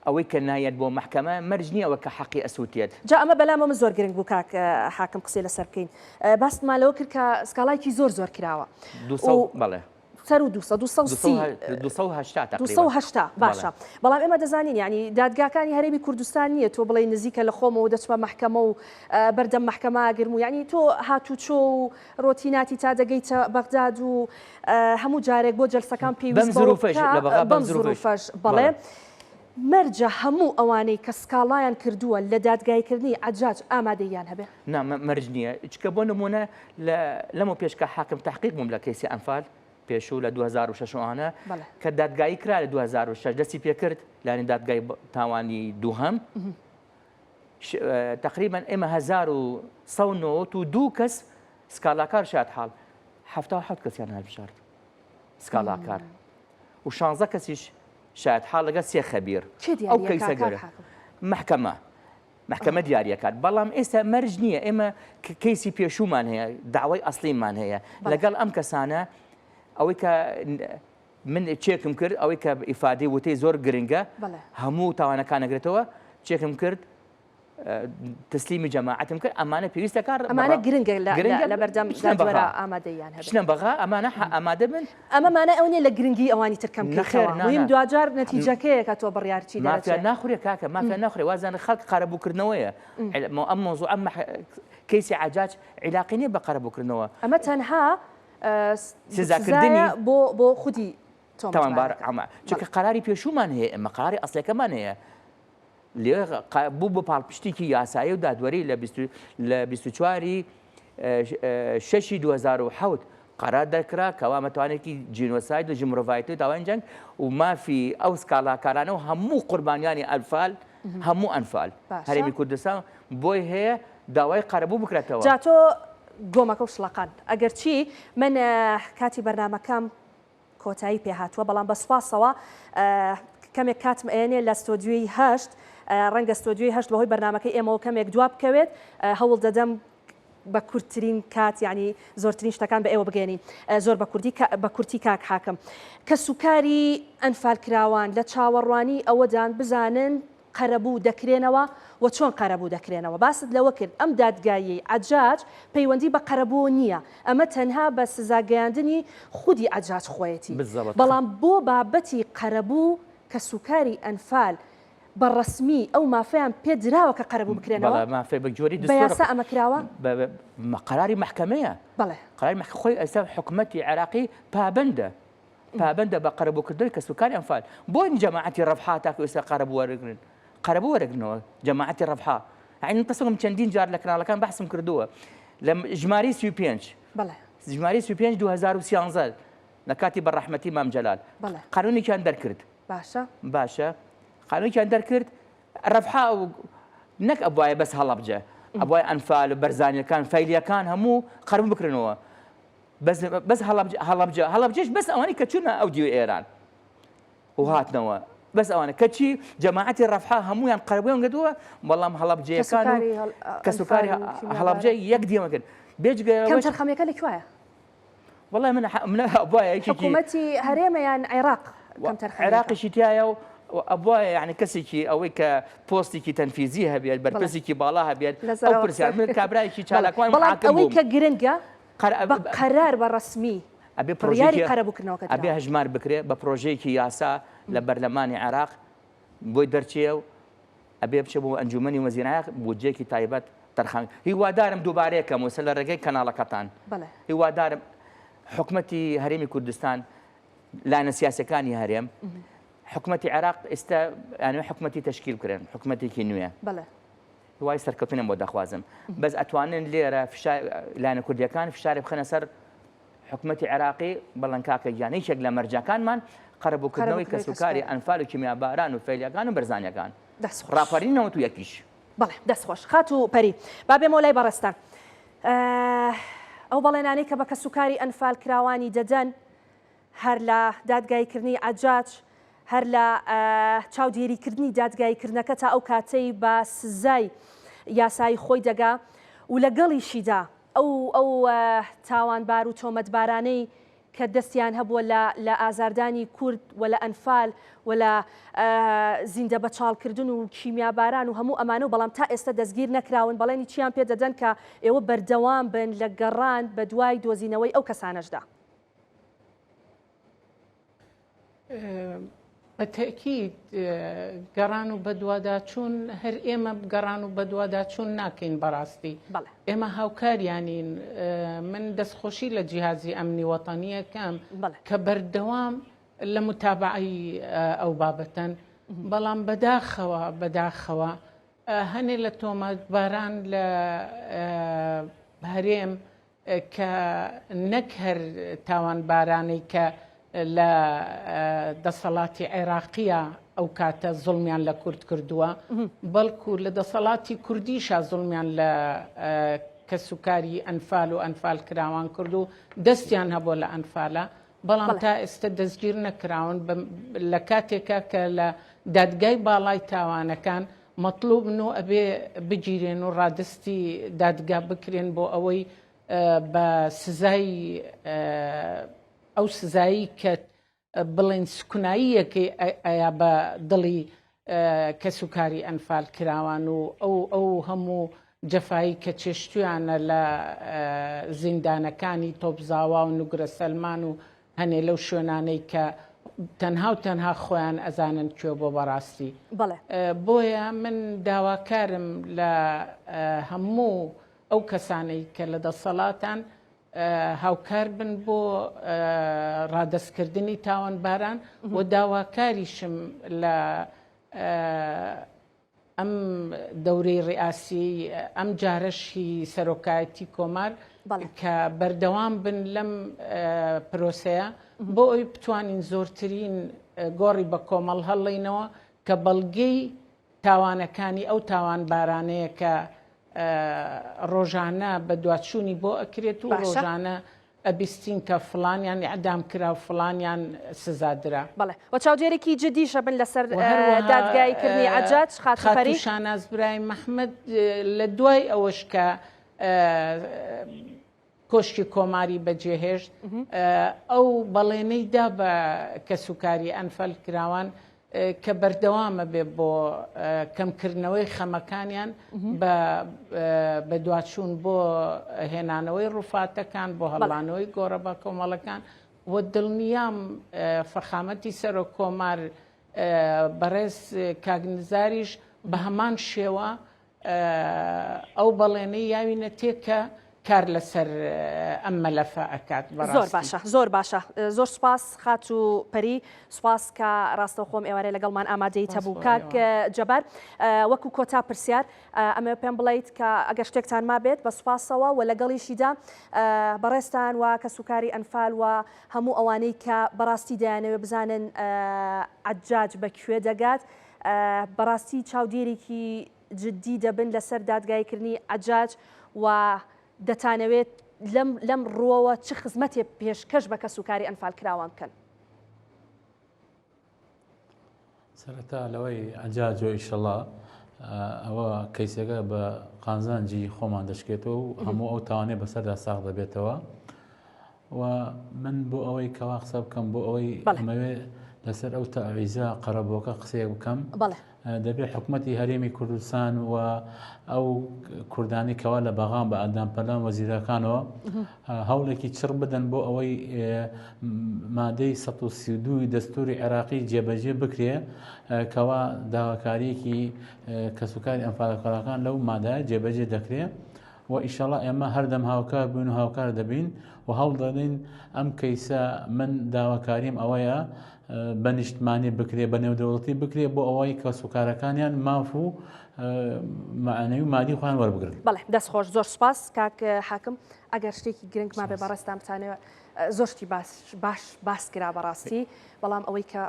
ئەوەی کە نایەت بۆ مەحکەمە مەرج نییە ئەوە کە حەقی ئەسووتێت. جا ئەمە بەلامەوە من زۆر گرنگ بوو کاک حاکم قسەی لەسەر بکەین باستمان لەوە کرد کە سکاڵایەکی زۆر زۆر کراوە 200 بەڵێ سەر و 200 230 280 280 باشە بەڵام ئێمە دەزانین یعنی دادگاکانی هەرێمی کوردستان نییە تۆ بڵێ نزیکە لە خۆمەوە دەچمە مەحکەمە و بەردەم مەحکەمە ئەگرم و یعنی تۆ هاتوچۆ و ڕۆتیناتی تا دەگەیتە بەغداد و هەموو جارێک بۆ جەلسەکان پێویست بەم زروفەش بەڵێ. مەرجە هەموو ئەوانەی کە سکاڵایان کردووە لە دادگاییکردنی عەجاج ئامادەییان هەبێ؟ نا مەرج نییە چکە بۆ نمونە لەمە پێش کە حاکم تحقیق بووم لە کەیسی ئەنفال. پێشوو لە 2006 ئەوانە کە دادگایی کرا لە 2006 دەستی پێکرد لانی دادگای تاوانی دووهەم تقریبا ئێمە 1992 کەس سکاڵاکار شاد حاڵ 77 کەسیان هەڵبژارد سکاڵاکار و 16 کەسیش شاید حاڵ لەگەڵ سێ خەبیر ئەو کەیسە گەورە محکەمە محکەمە دیاریەکات بەڵام ئێستا مەرج نییە ئێمە کەیسی پێشوومان هەیە داوای ئەسلیمان هەیە لەگەڵ ئەم کەسانە ئەوەی کە من چێکم کرد ئەوەی کە ئیفادەی وتەی زۆر گرنگە هەموو تاوانەکان نەگرێتەوە چێکم کرد تەسلیمی جەماعەتم کرد ئەمانە پێویستە کار ئەمانە گرنگە لە بەردەم دادوەرا ئامادەیان هەبێت بچنە بەغا ئەمانە ئامادە بن ئەمە مانای ئەوە نییە لە گرنگی ئەوانی تر کەم کەیتەوە مهم دواجار نەتیجەکەیە کە تۆ بڕیار چی دەرەچێ مافیان ناخورێ کاکە مافیان ناخورێ وازانە خەڵک قەرەبووکردنەوەیە ئەم مەوزوع ئەم کەیسی عەجاج عیلاقی نییە بە قەرەبووکردنەوە ئەمە تەنها سزاکردنی بۆ بۆ خودی تاوانبار ئەمە چونکە قەراری پێشوومان هەیە ئێمە قەراری ئەسڵەکەمان هەیە لێ بوو بە پاڵپشتێکی یاسایی و دادوەری لە 24 ی شەشی 2007 قەرار دەرکرا کەوا مەتوانێکی جینۆساید و مرۆڤایەتی و تاوانی جەنگ و مافی ئەو سکاڵاکارانە و هەموو قوربانیانی ئەنفال هەموو ئەنفال هەرێمی کوردستان بۆی هەیە داوای قەرەبوو بکرێتەوە. جا تۆ گۆمەکە و شڵەقان. ئەگەرچی من کاتی بەرنامەکەم کۆتایی پێ هاتووە، بەڵام بە سوپاسەوە کەمێک کاتم ئەیەنێ لە ستۆدیۆی هەشت، ڕەنگە ستۆدیۆی هەشت بەهۆی بەرنامەکەی ئێمەوە کەمێک دوا بکەوێت، هەوڵ دەدەم بە کورتترین کات یعنی زۆرترین شتەکان بە ئێوە بگەێنین زۆر بە کوردی بە کورتی کاک حاکم کەسوکاری ئەنفالکراوان لە چاوەڕوانی ئەوەدان بزانن قەرەبوو دەکرێنەوە و چۆن قەرەبوو دەکرێنەوە؟ باست لەوە کرد ئەم دادگاییەی عەجاج پەیوەندی بە قەرەبووەوە نییە، ئەمە تەنها بە سزا گەیاندنی خودی عەجاج خۆیەتی، بەڵام بۆ بابەتی قەرەبوو کەسوکاری ئەنفال بە ڕەسمی ئەو مافەیان پێ دراوە کە قەرەبوو بکرێنەوە؟ بە یاسا ئەمە کراوە؟ قەراری مەحکەمەیە. بەڵێ. قەراری مەحکەمە خۆی ئێستا حکومەتی عێراقی پابەندە. پابەندە بە قەرەبووکردنەوەی کەسوکاری ئەنفال. بۆ جەماعەتی ڕەفحا تاکو ئێستا قەرەبوو وەرگرن؟ قەرەبوو وەرەگرنەوە جەماعەتی ڕەفحا. یعنی من قسەم چەندین جار لە کەناڵەکان بەحسم کردووە لە ژمارەی 35 بەڵێ ژمارەی 35 2013 لە کاتی بە ڕەحمەتی مام جەلال بەڵێ قانونێکیان دەرکرد باشە باشە قانونێکیان دەرکرد ڕەفحا و نەک ئەبوایە بەس هەڵەبجە ئەبوایە ئەنفال و بەرزانیەکان فەیلیەکان هەموو قەرەبوو بکرنەوە بەس بەس هەڵەبجە هەڵەبجە هەڵەبجەش بەس ئەوانەی کە چوونە ئەو دیو ئێران و هاتنەوە بەس ئەوانە کەچی جەماعەتی ڕەفحا هەمویان قەرەبوویان کردووە بەڵام هەڵەبجەیەکان و کەسوکاری هەڵەبجە یەک دیمە کرد بێجگە کەم تەرخەمیەکە لە کوایە وەڵای من من ئەبوایە یەکێکی حکوومەتی هەرێمە یان عێراق کەم تەرخەمیەکە عێراقیشی تایە و ئەبوایە یعنی کەسێکی ئەوەی کە پۆستێکی تەنفیزی هەبێت بەرپرسێکی باڵا هەبێت ئەو پرسیار من کابرایەکی چالاکوان بەڵام ئەوەی کە گرنگە بە قەرار بە ڕەسمی ئەبێ بڕیاری قەرەبووکردنەوەکە دراوە. ئەبێ هەژمار بکرێ بە پرۆژەیەکی یاسا لە بەرلەمانی عێراق بۆی دەرچێ و ئەبێ بچێ بۆ ئەنجومەنی وەزیران عێراق بودجەیەکی تایبەت تەرخان هیوادارم دووبارەیە کەم وسە لە ڕێگەی کەناڵەکەتان هیوادارم حکومەتی هەرێمی کوردستان لایەنە سیاسەکانی هەرێم حکومەتی عێراق ئێستا یانە حکومەتی تشکیل بکرێن حکومەتێکی نوێ بەڵێ هیوای سەرکەوتنم بۆ دەخوازم بەس ئەتوانن لێرە فشار لایەنە کوردیەکان فشاری بخەنە سەر حکومەتی عێراقی بەڵێن کاکە گیان یەکێک لە مەرجەکانمان قەرەبووکردنەوەی کەسوکاری ئەنفال و کیمیاباران و فەیلیەکان و بەرزانیەکان ڕاپەرین 91یش. بەڵێ دەست خۆش خاتوو پەری با بێمەوە لای بەڕێزتان ئەو بەڵێنانەی کە بە کەسوکاری ئەنفالکراوانی دەدەن هەر لە دادگاییکردنی عەجاج، هەر لە چاودێریکردنی دادگاییکردنەکە تا ئەو کاتەی بە سزای یاسایی خۆی دەگا و لەگەڵیشیدا ئەو ئەو تاوانبار و تۆمەتبارانەی کە دەستیان هەبووە لە لە ئازاردانی کورد و لە ئەنفال و لە زیندە بەچاڵکردن و کیمیاباران و هەموو ئەمانە و بەڵام تا ئێستا دەستگیر نەکراون بەڵێنی چیان پێ دەدەن کە ئێوە بەردەوام بن لە گەڕان بەدوای دۆزینەوەی ئەو کەسانەشدا؟ بە تەئکید گەڕان و بەدواداچوون هەر ئێمە گەڕان و بەدواداچوون ناکەین بەڕاستی ئێمە هاوکاریانین من دەستخۆشی لە جیهازی ئەمنی وەتەنیەکەم کە بەردەوام لە متابعی ئەو بابەتەن بەڵام بەداخەوە بەداخەوە هەنێ لە تۆمەتباران لە هەرێم. کە نەک هەر تاوانبارانەی کە لە دەسەڵاتی عێراقیە ئەو کاتە زوڵمیان لە کورد کردووە، بەڵکو لە دەسەڵاتی کوردیشا زوڵمیان لە کەسوکاری ئەنفال و ئەنفال کراوان کرد و دەستیان هەبووە لە ئەنفالە، بەڵام تا ئێستا دەستگیر نەکراون لە کاتێکا کە لە دادگای باڵای تاوانەکان مەتڵوبن و ئەبێ بگیرێن و ڕادەستی دادگا بکرێن بۆ ئەوەی بە سزای ئەو سزایی کە بڵێن سکوناییەکەی ئەیا بە دڵی کەسوکاری ئەنفال کراوان و ئەو ئەو هەموو جەفایی کە چێشتویانە لە زیندانەکانی تۆپزاوا و نوگرە سەلمان و هەنێ لەو شوێنانەی کە تەنها و تەنها خۆیان ئەزانن کوێ بۆ بەڕاستی. بەڵێ. بۆیە من داواکارم لە هەموو ئەو کەسانەی کە لە دەسەڵاتان هاوکار بن بۆ ڕادەستکردنی تاوانباران و داواکاریشم لە ئەم دەورەی ڕیاسیەی ئەم جارەش هی سەرۆکایەتی کۆمار کە بەردەوام بن لەم پرۆسەیە بۆ ئەوی بتوانین زۆرترین گۆڕی بە کۆمەڵ هەڵڵینەوە کە بەڵگەی تاوانەکانی ئەو تاوانبارانەیە کە ڕۆژانە بەدواچوونی بۆ ئەکرێت و ڕۆژانە ئەبیستین کە فڵانیان ئیعدام کرا و فڵانیان سزا درا. بەڵێ و چاودێرێکی جدیش ئەبن لەسەر دادگایی کردنی عەجاج خاتوو پەری. خاتوو شاناز برایم ئەحمەد لە دوای ئەوەش کە کۆشکی کۆماری بەجێهێشت ئەو بەڵێنەی دا بە کەسوکاری ئەنفالکراوان کە بەردەوامە بێ بۆ کەمکردنەوەی خەمەکانیان بە بەدواچوون بۆ هێنانەوەی ڕوفاتەکان بۆ هەڵانەوەی گۆڕە بە کۆمەڵەکان و دڵنیام فەخامەتی سەرۆک کۆمار بەڕێز کاک نزاریش بە هەمان شێوە ئەو بەڵێنەی یاوینەتێ کە کار لەسەر ئەم مەلەفە ئەکات بەڕاستی. زۆر باشە زۆر باشە زۆر سوپاس خاتوو پەری سوپاس کە ڕاستەوخۆم ئێوارێ لەگەڵمان ئامادەیت هەبوو کاک جەبار وەکو کۆتا پرسیار ئەمەوێ پێم بڵیت کە ئەگەر شتێکتان مابێت بە سوپاسەوە و لەگەڵیشیدا بەڕێزتان و کەسوکاری ئەنفال و هەموو ئەوانەی کە بەڕاستی دەیانەوێ بزانن عەجاج بە کوێ دەگات بەڕاستی چاودێرێکی جدی دەبن لەسەر دادگاییکردنی عەجاج و دەتانەوێت لەم لەم ڕووەوە چ خزمەتێ پێشکەش بە کەسوکاری ئەنفالکراوان بکەن؟ سەرەتا لەوەی عەجاج و ئیشەڵا ئەوە کەیسەکە بە قازانجی خۆمان دەشکێتەوە و هەموو ئەو تاوانەی بەسەردا ساغ دەبێتەوە. و من بۆ ئەوەی کەوا قسە بکەم بۆ ئەوەی ئەمەوێ لەسەر ئەو تەعویزە قەرەبووەکە قسەیەک بکەم دەبێ حکوومەتی هەرێمی کوردستان و ئەو کوردانی کەوا لە بەغام بە ئەندام پەرلەمان وەزیرەکانەوە هەوڵێکی چڕ بدەن بۆ ئەوەی مادەی 132 دەستوری عێراقی جێبەجێ بکرێ کەوا داواکاریەکی کەسوکاری ئەنفالکارەکان لەو مادە جێبەجێ دەکرێ. و ئیشەڵا ئێمە هەردەم هاوکار بووین و هاوکار دەبین و هەوڵدەدەین ئەم کەیسە من داواکاریم ئەوەیە بە نیشتمانی بکرێ بە نێودەوڵەتی بکرێ بۆ ئەوەی کەسوکارەکانیان ماف و مەعنەوی و مادی خۆیان وەربگرن. بەڵێ دەست خۆش زۆر سوپاس کاک حاکم ئەگەر شتێکی گرنگ مابێ بەڕێزتان بتانەوێ زۆر شتی باس باش باس کرا بەڕاستی بەڵام ئەوەی کە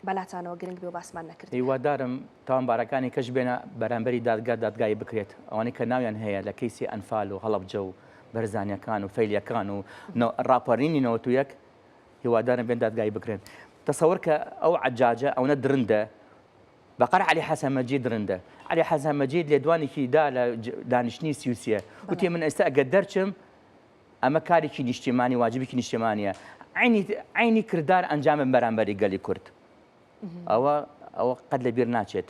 بەلاتانەوە گرنگ بێ و باسمان نەکردبێ. هیوادارم تاوانبارەکانی کەش بێنە بەرامبەری دادگا دادگایی بکرێت ئەوانەی کە ناویان هەیە لە کەیسی ئەنفال و هەڵەبجە و بەرزانیەکان و فەیلیەکان و ڕاپەرینی 91 هیوادارم بێن دادگایی بکرێن تەسەوەر کە ئەو عەجاجە ئەونە درندە بەقەر عەلی حەسەن مەجید درندە عەلی حەسەن مەجید لێدوانێکی دا لە دانیشتنی سیوسیە وتی من ئێستا ئەگەر دەرچم ئەمە کارێکی نیشتیمانی واجبێکی نیشتیمانیە عەینی عەینی کردار ئەنجامن بەرامبەری گەلی کورد ئەوە ئەوە قەت لە بیر ناچێت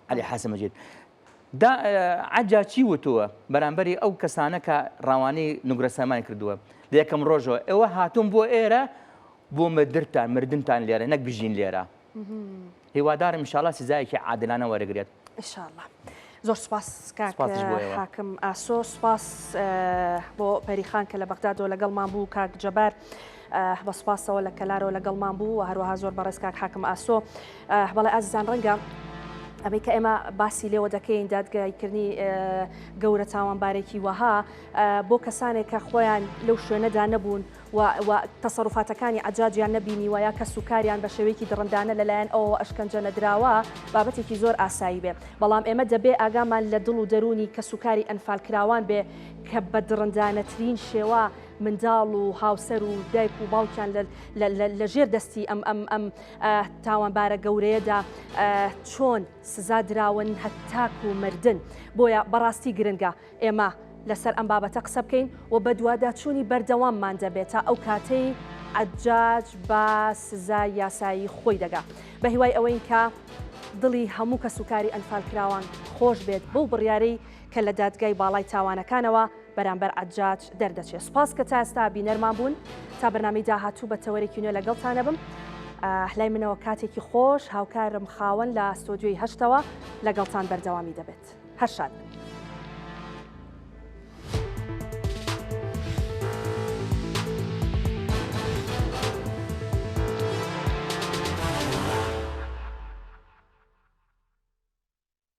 عەلی حەسەن مەجید دا عەجا چی وتووە بەرامبەری ئەو کەسانە کە ڕەوانەی نوگرە سەلمان کردووە لە یەکەم ڕۆژەوە ئێوە هاتوون بۆ ئێرە بۆ مردرتان مردنتان لێرە نەک بژین لێرە هیوادارم ئینشاڵا سزایەکی عادلانە وەرگرێت. ئینشاڵا. زۆر سوپاس کاک حاکم ئاسۆ سوپاس بۆ پەریخان کە لە بەغدادەوە لەگەڵمان بوو کاک جەبار بە سوپاسەوە لە کەلارەوە لەگەڵمان بوو و هەروەها زۆر بەڕێز کاک حاکم ئاسۆ بەڵێ ئازیزان ڕەنگە. ئەمەی کە ئێمە باسی لێوە دەکەین دادگایکردنی گەورە تاوانبارێکی وەها بۆ کەسانێک کە خۆیان لەو شوێنەدا نەبوون و تەسەروفاتەکانی عەجاجیان نەبینیوە یا کەسوکاریان بە شێوەیەکی دڕندانە لەلایەن ئەوەوە ئەشکەنجە نەدراوە بابەتێکی زۆر ئاسایی بێ بەڵام ئێمە دەبێ ئاگامان لە دڵ و دەروونی کەسوکاری ئەنفالکراوان بێ کە بە دڕندانەترین شێوە منداڵ و هاوسەر و دایک و باوکیان لە ژێر دەستی ئەم ئەم ئەم تاوانبارە گەورەیەدا چۆن سزا دراون هەتاکو مردن بۆیە بەڕاستی گرنگە ئێمە لەسەر ئەم بابەتە قسە بکەین و بەدواداچوونی بەردەواممان دەبێت تا ئەو کاتەی عەجاج بە سزای یاسایی خۆی دەگا. بە هیوای ئەوەین کە دڵی هەموو کەسوکاری ئەنفالکراوان خۆش بێت بەو بڕیارەی کە لە دادگای باڵای تاوانەکانەوە بەرامبەر عەجاج دەردەچێت. سوپاس کە تا ئێستا بینەرمان بوون. تا بەرنامەی داهاتوو بە تەوەرێکی نوێ لەگەڵتان ئەبم. لای منەوە کاتێکی خۆش، هاوکارم خاوەن لە ستۆدیۆی هەشتەوە لەگەڵتان بەردەوامی دەبێت. هەر شاد بن.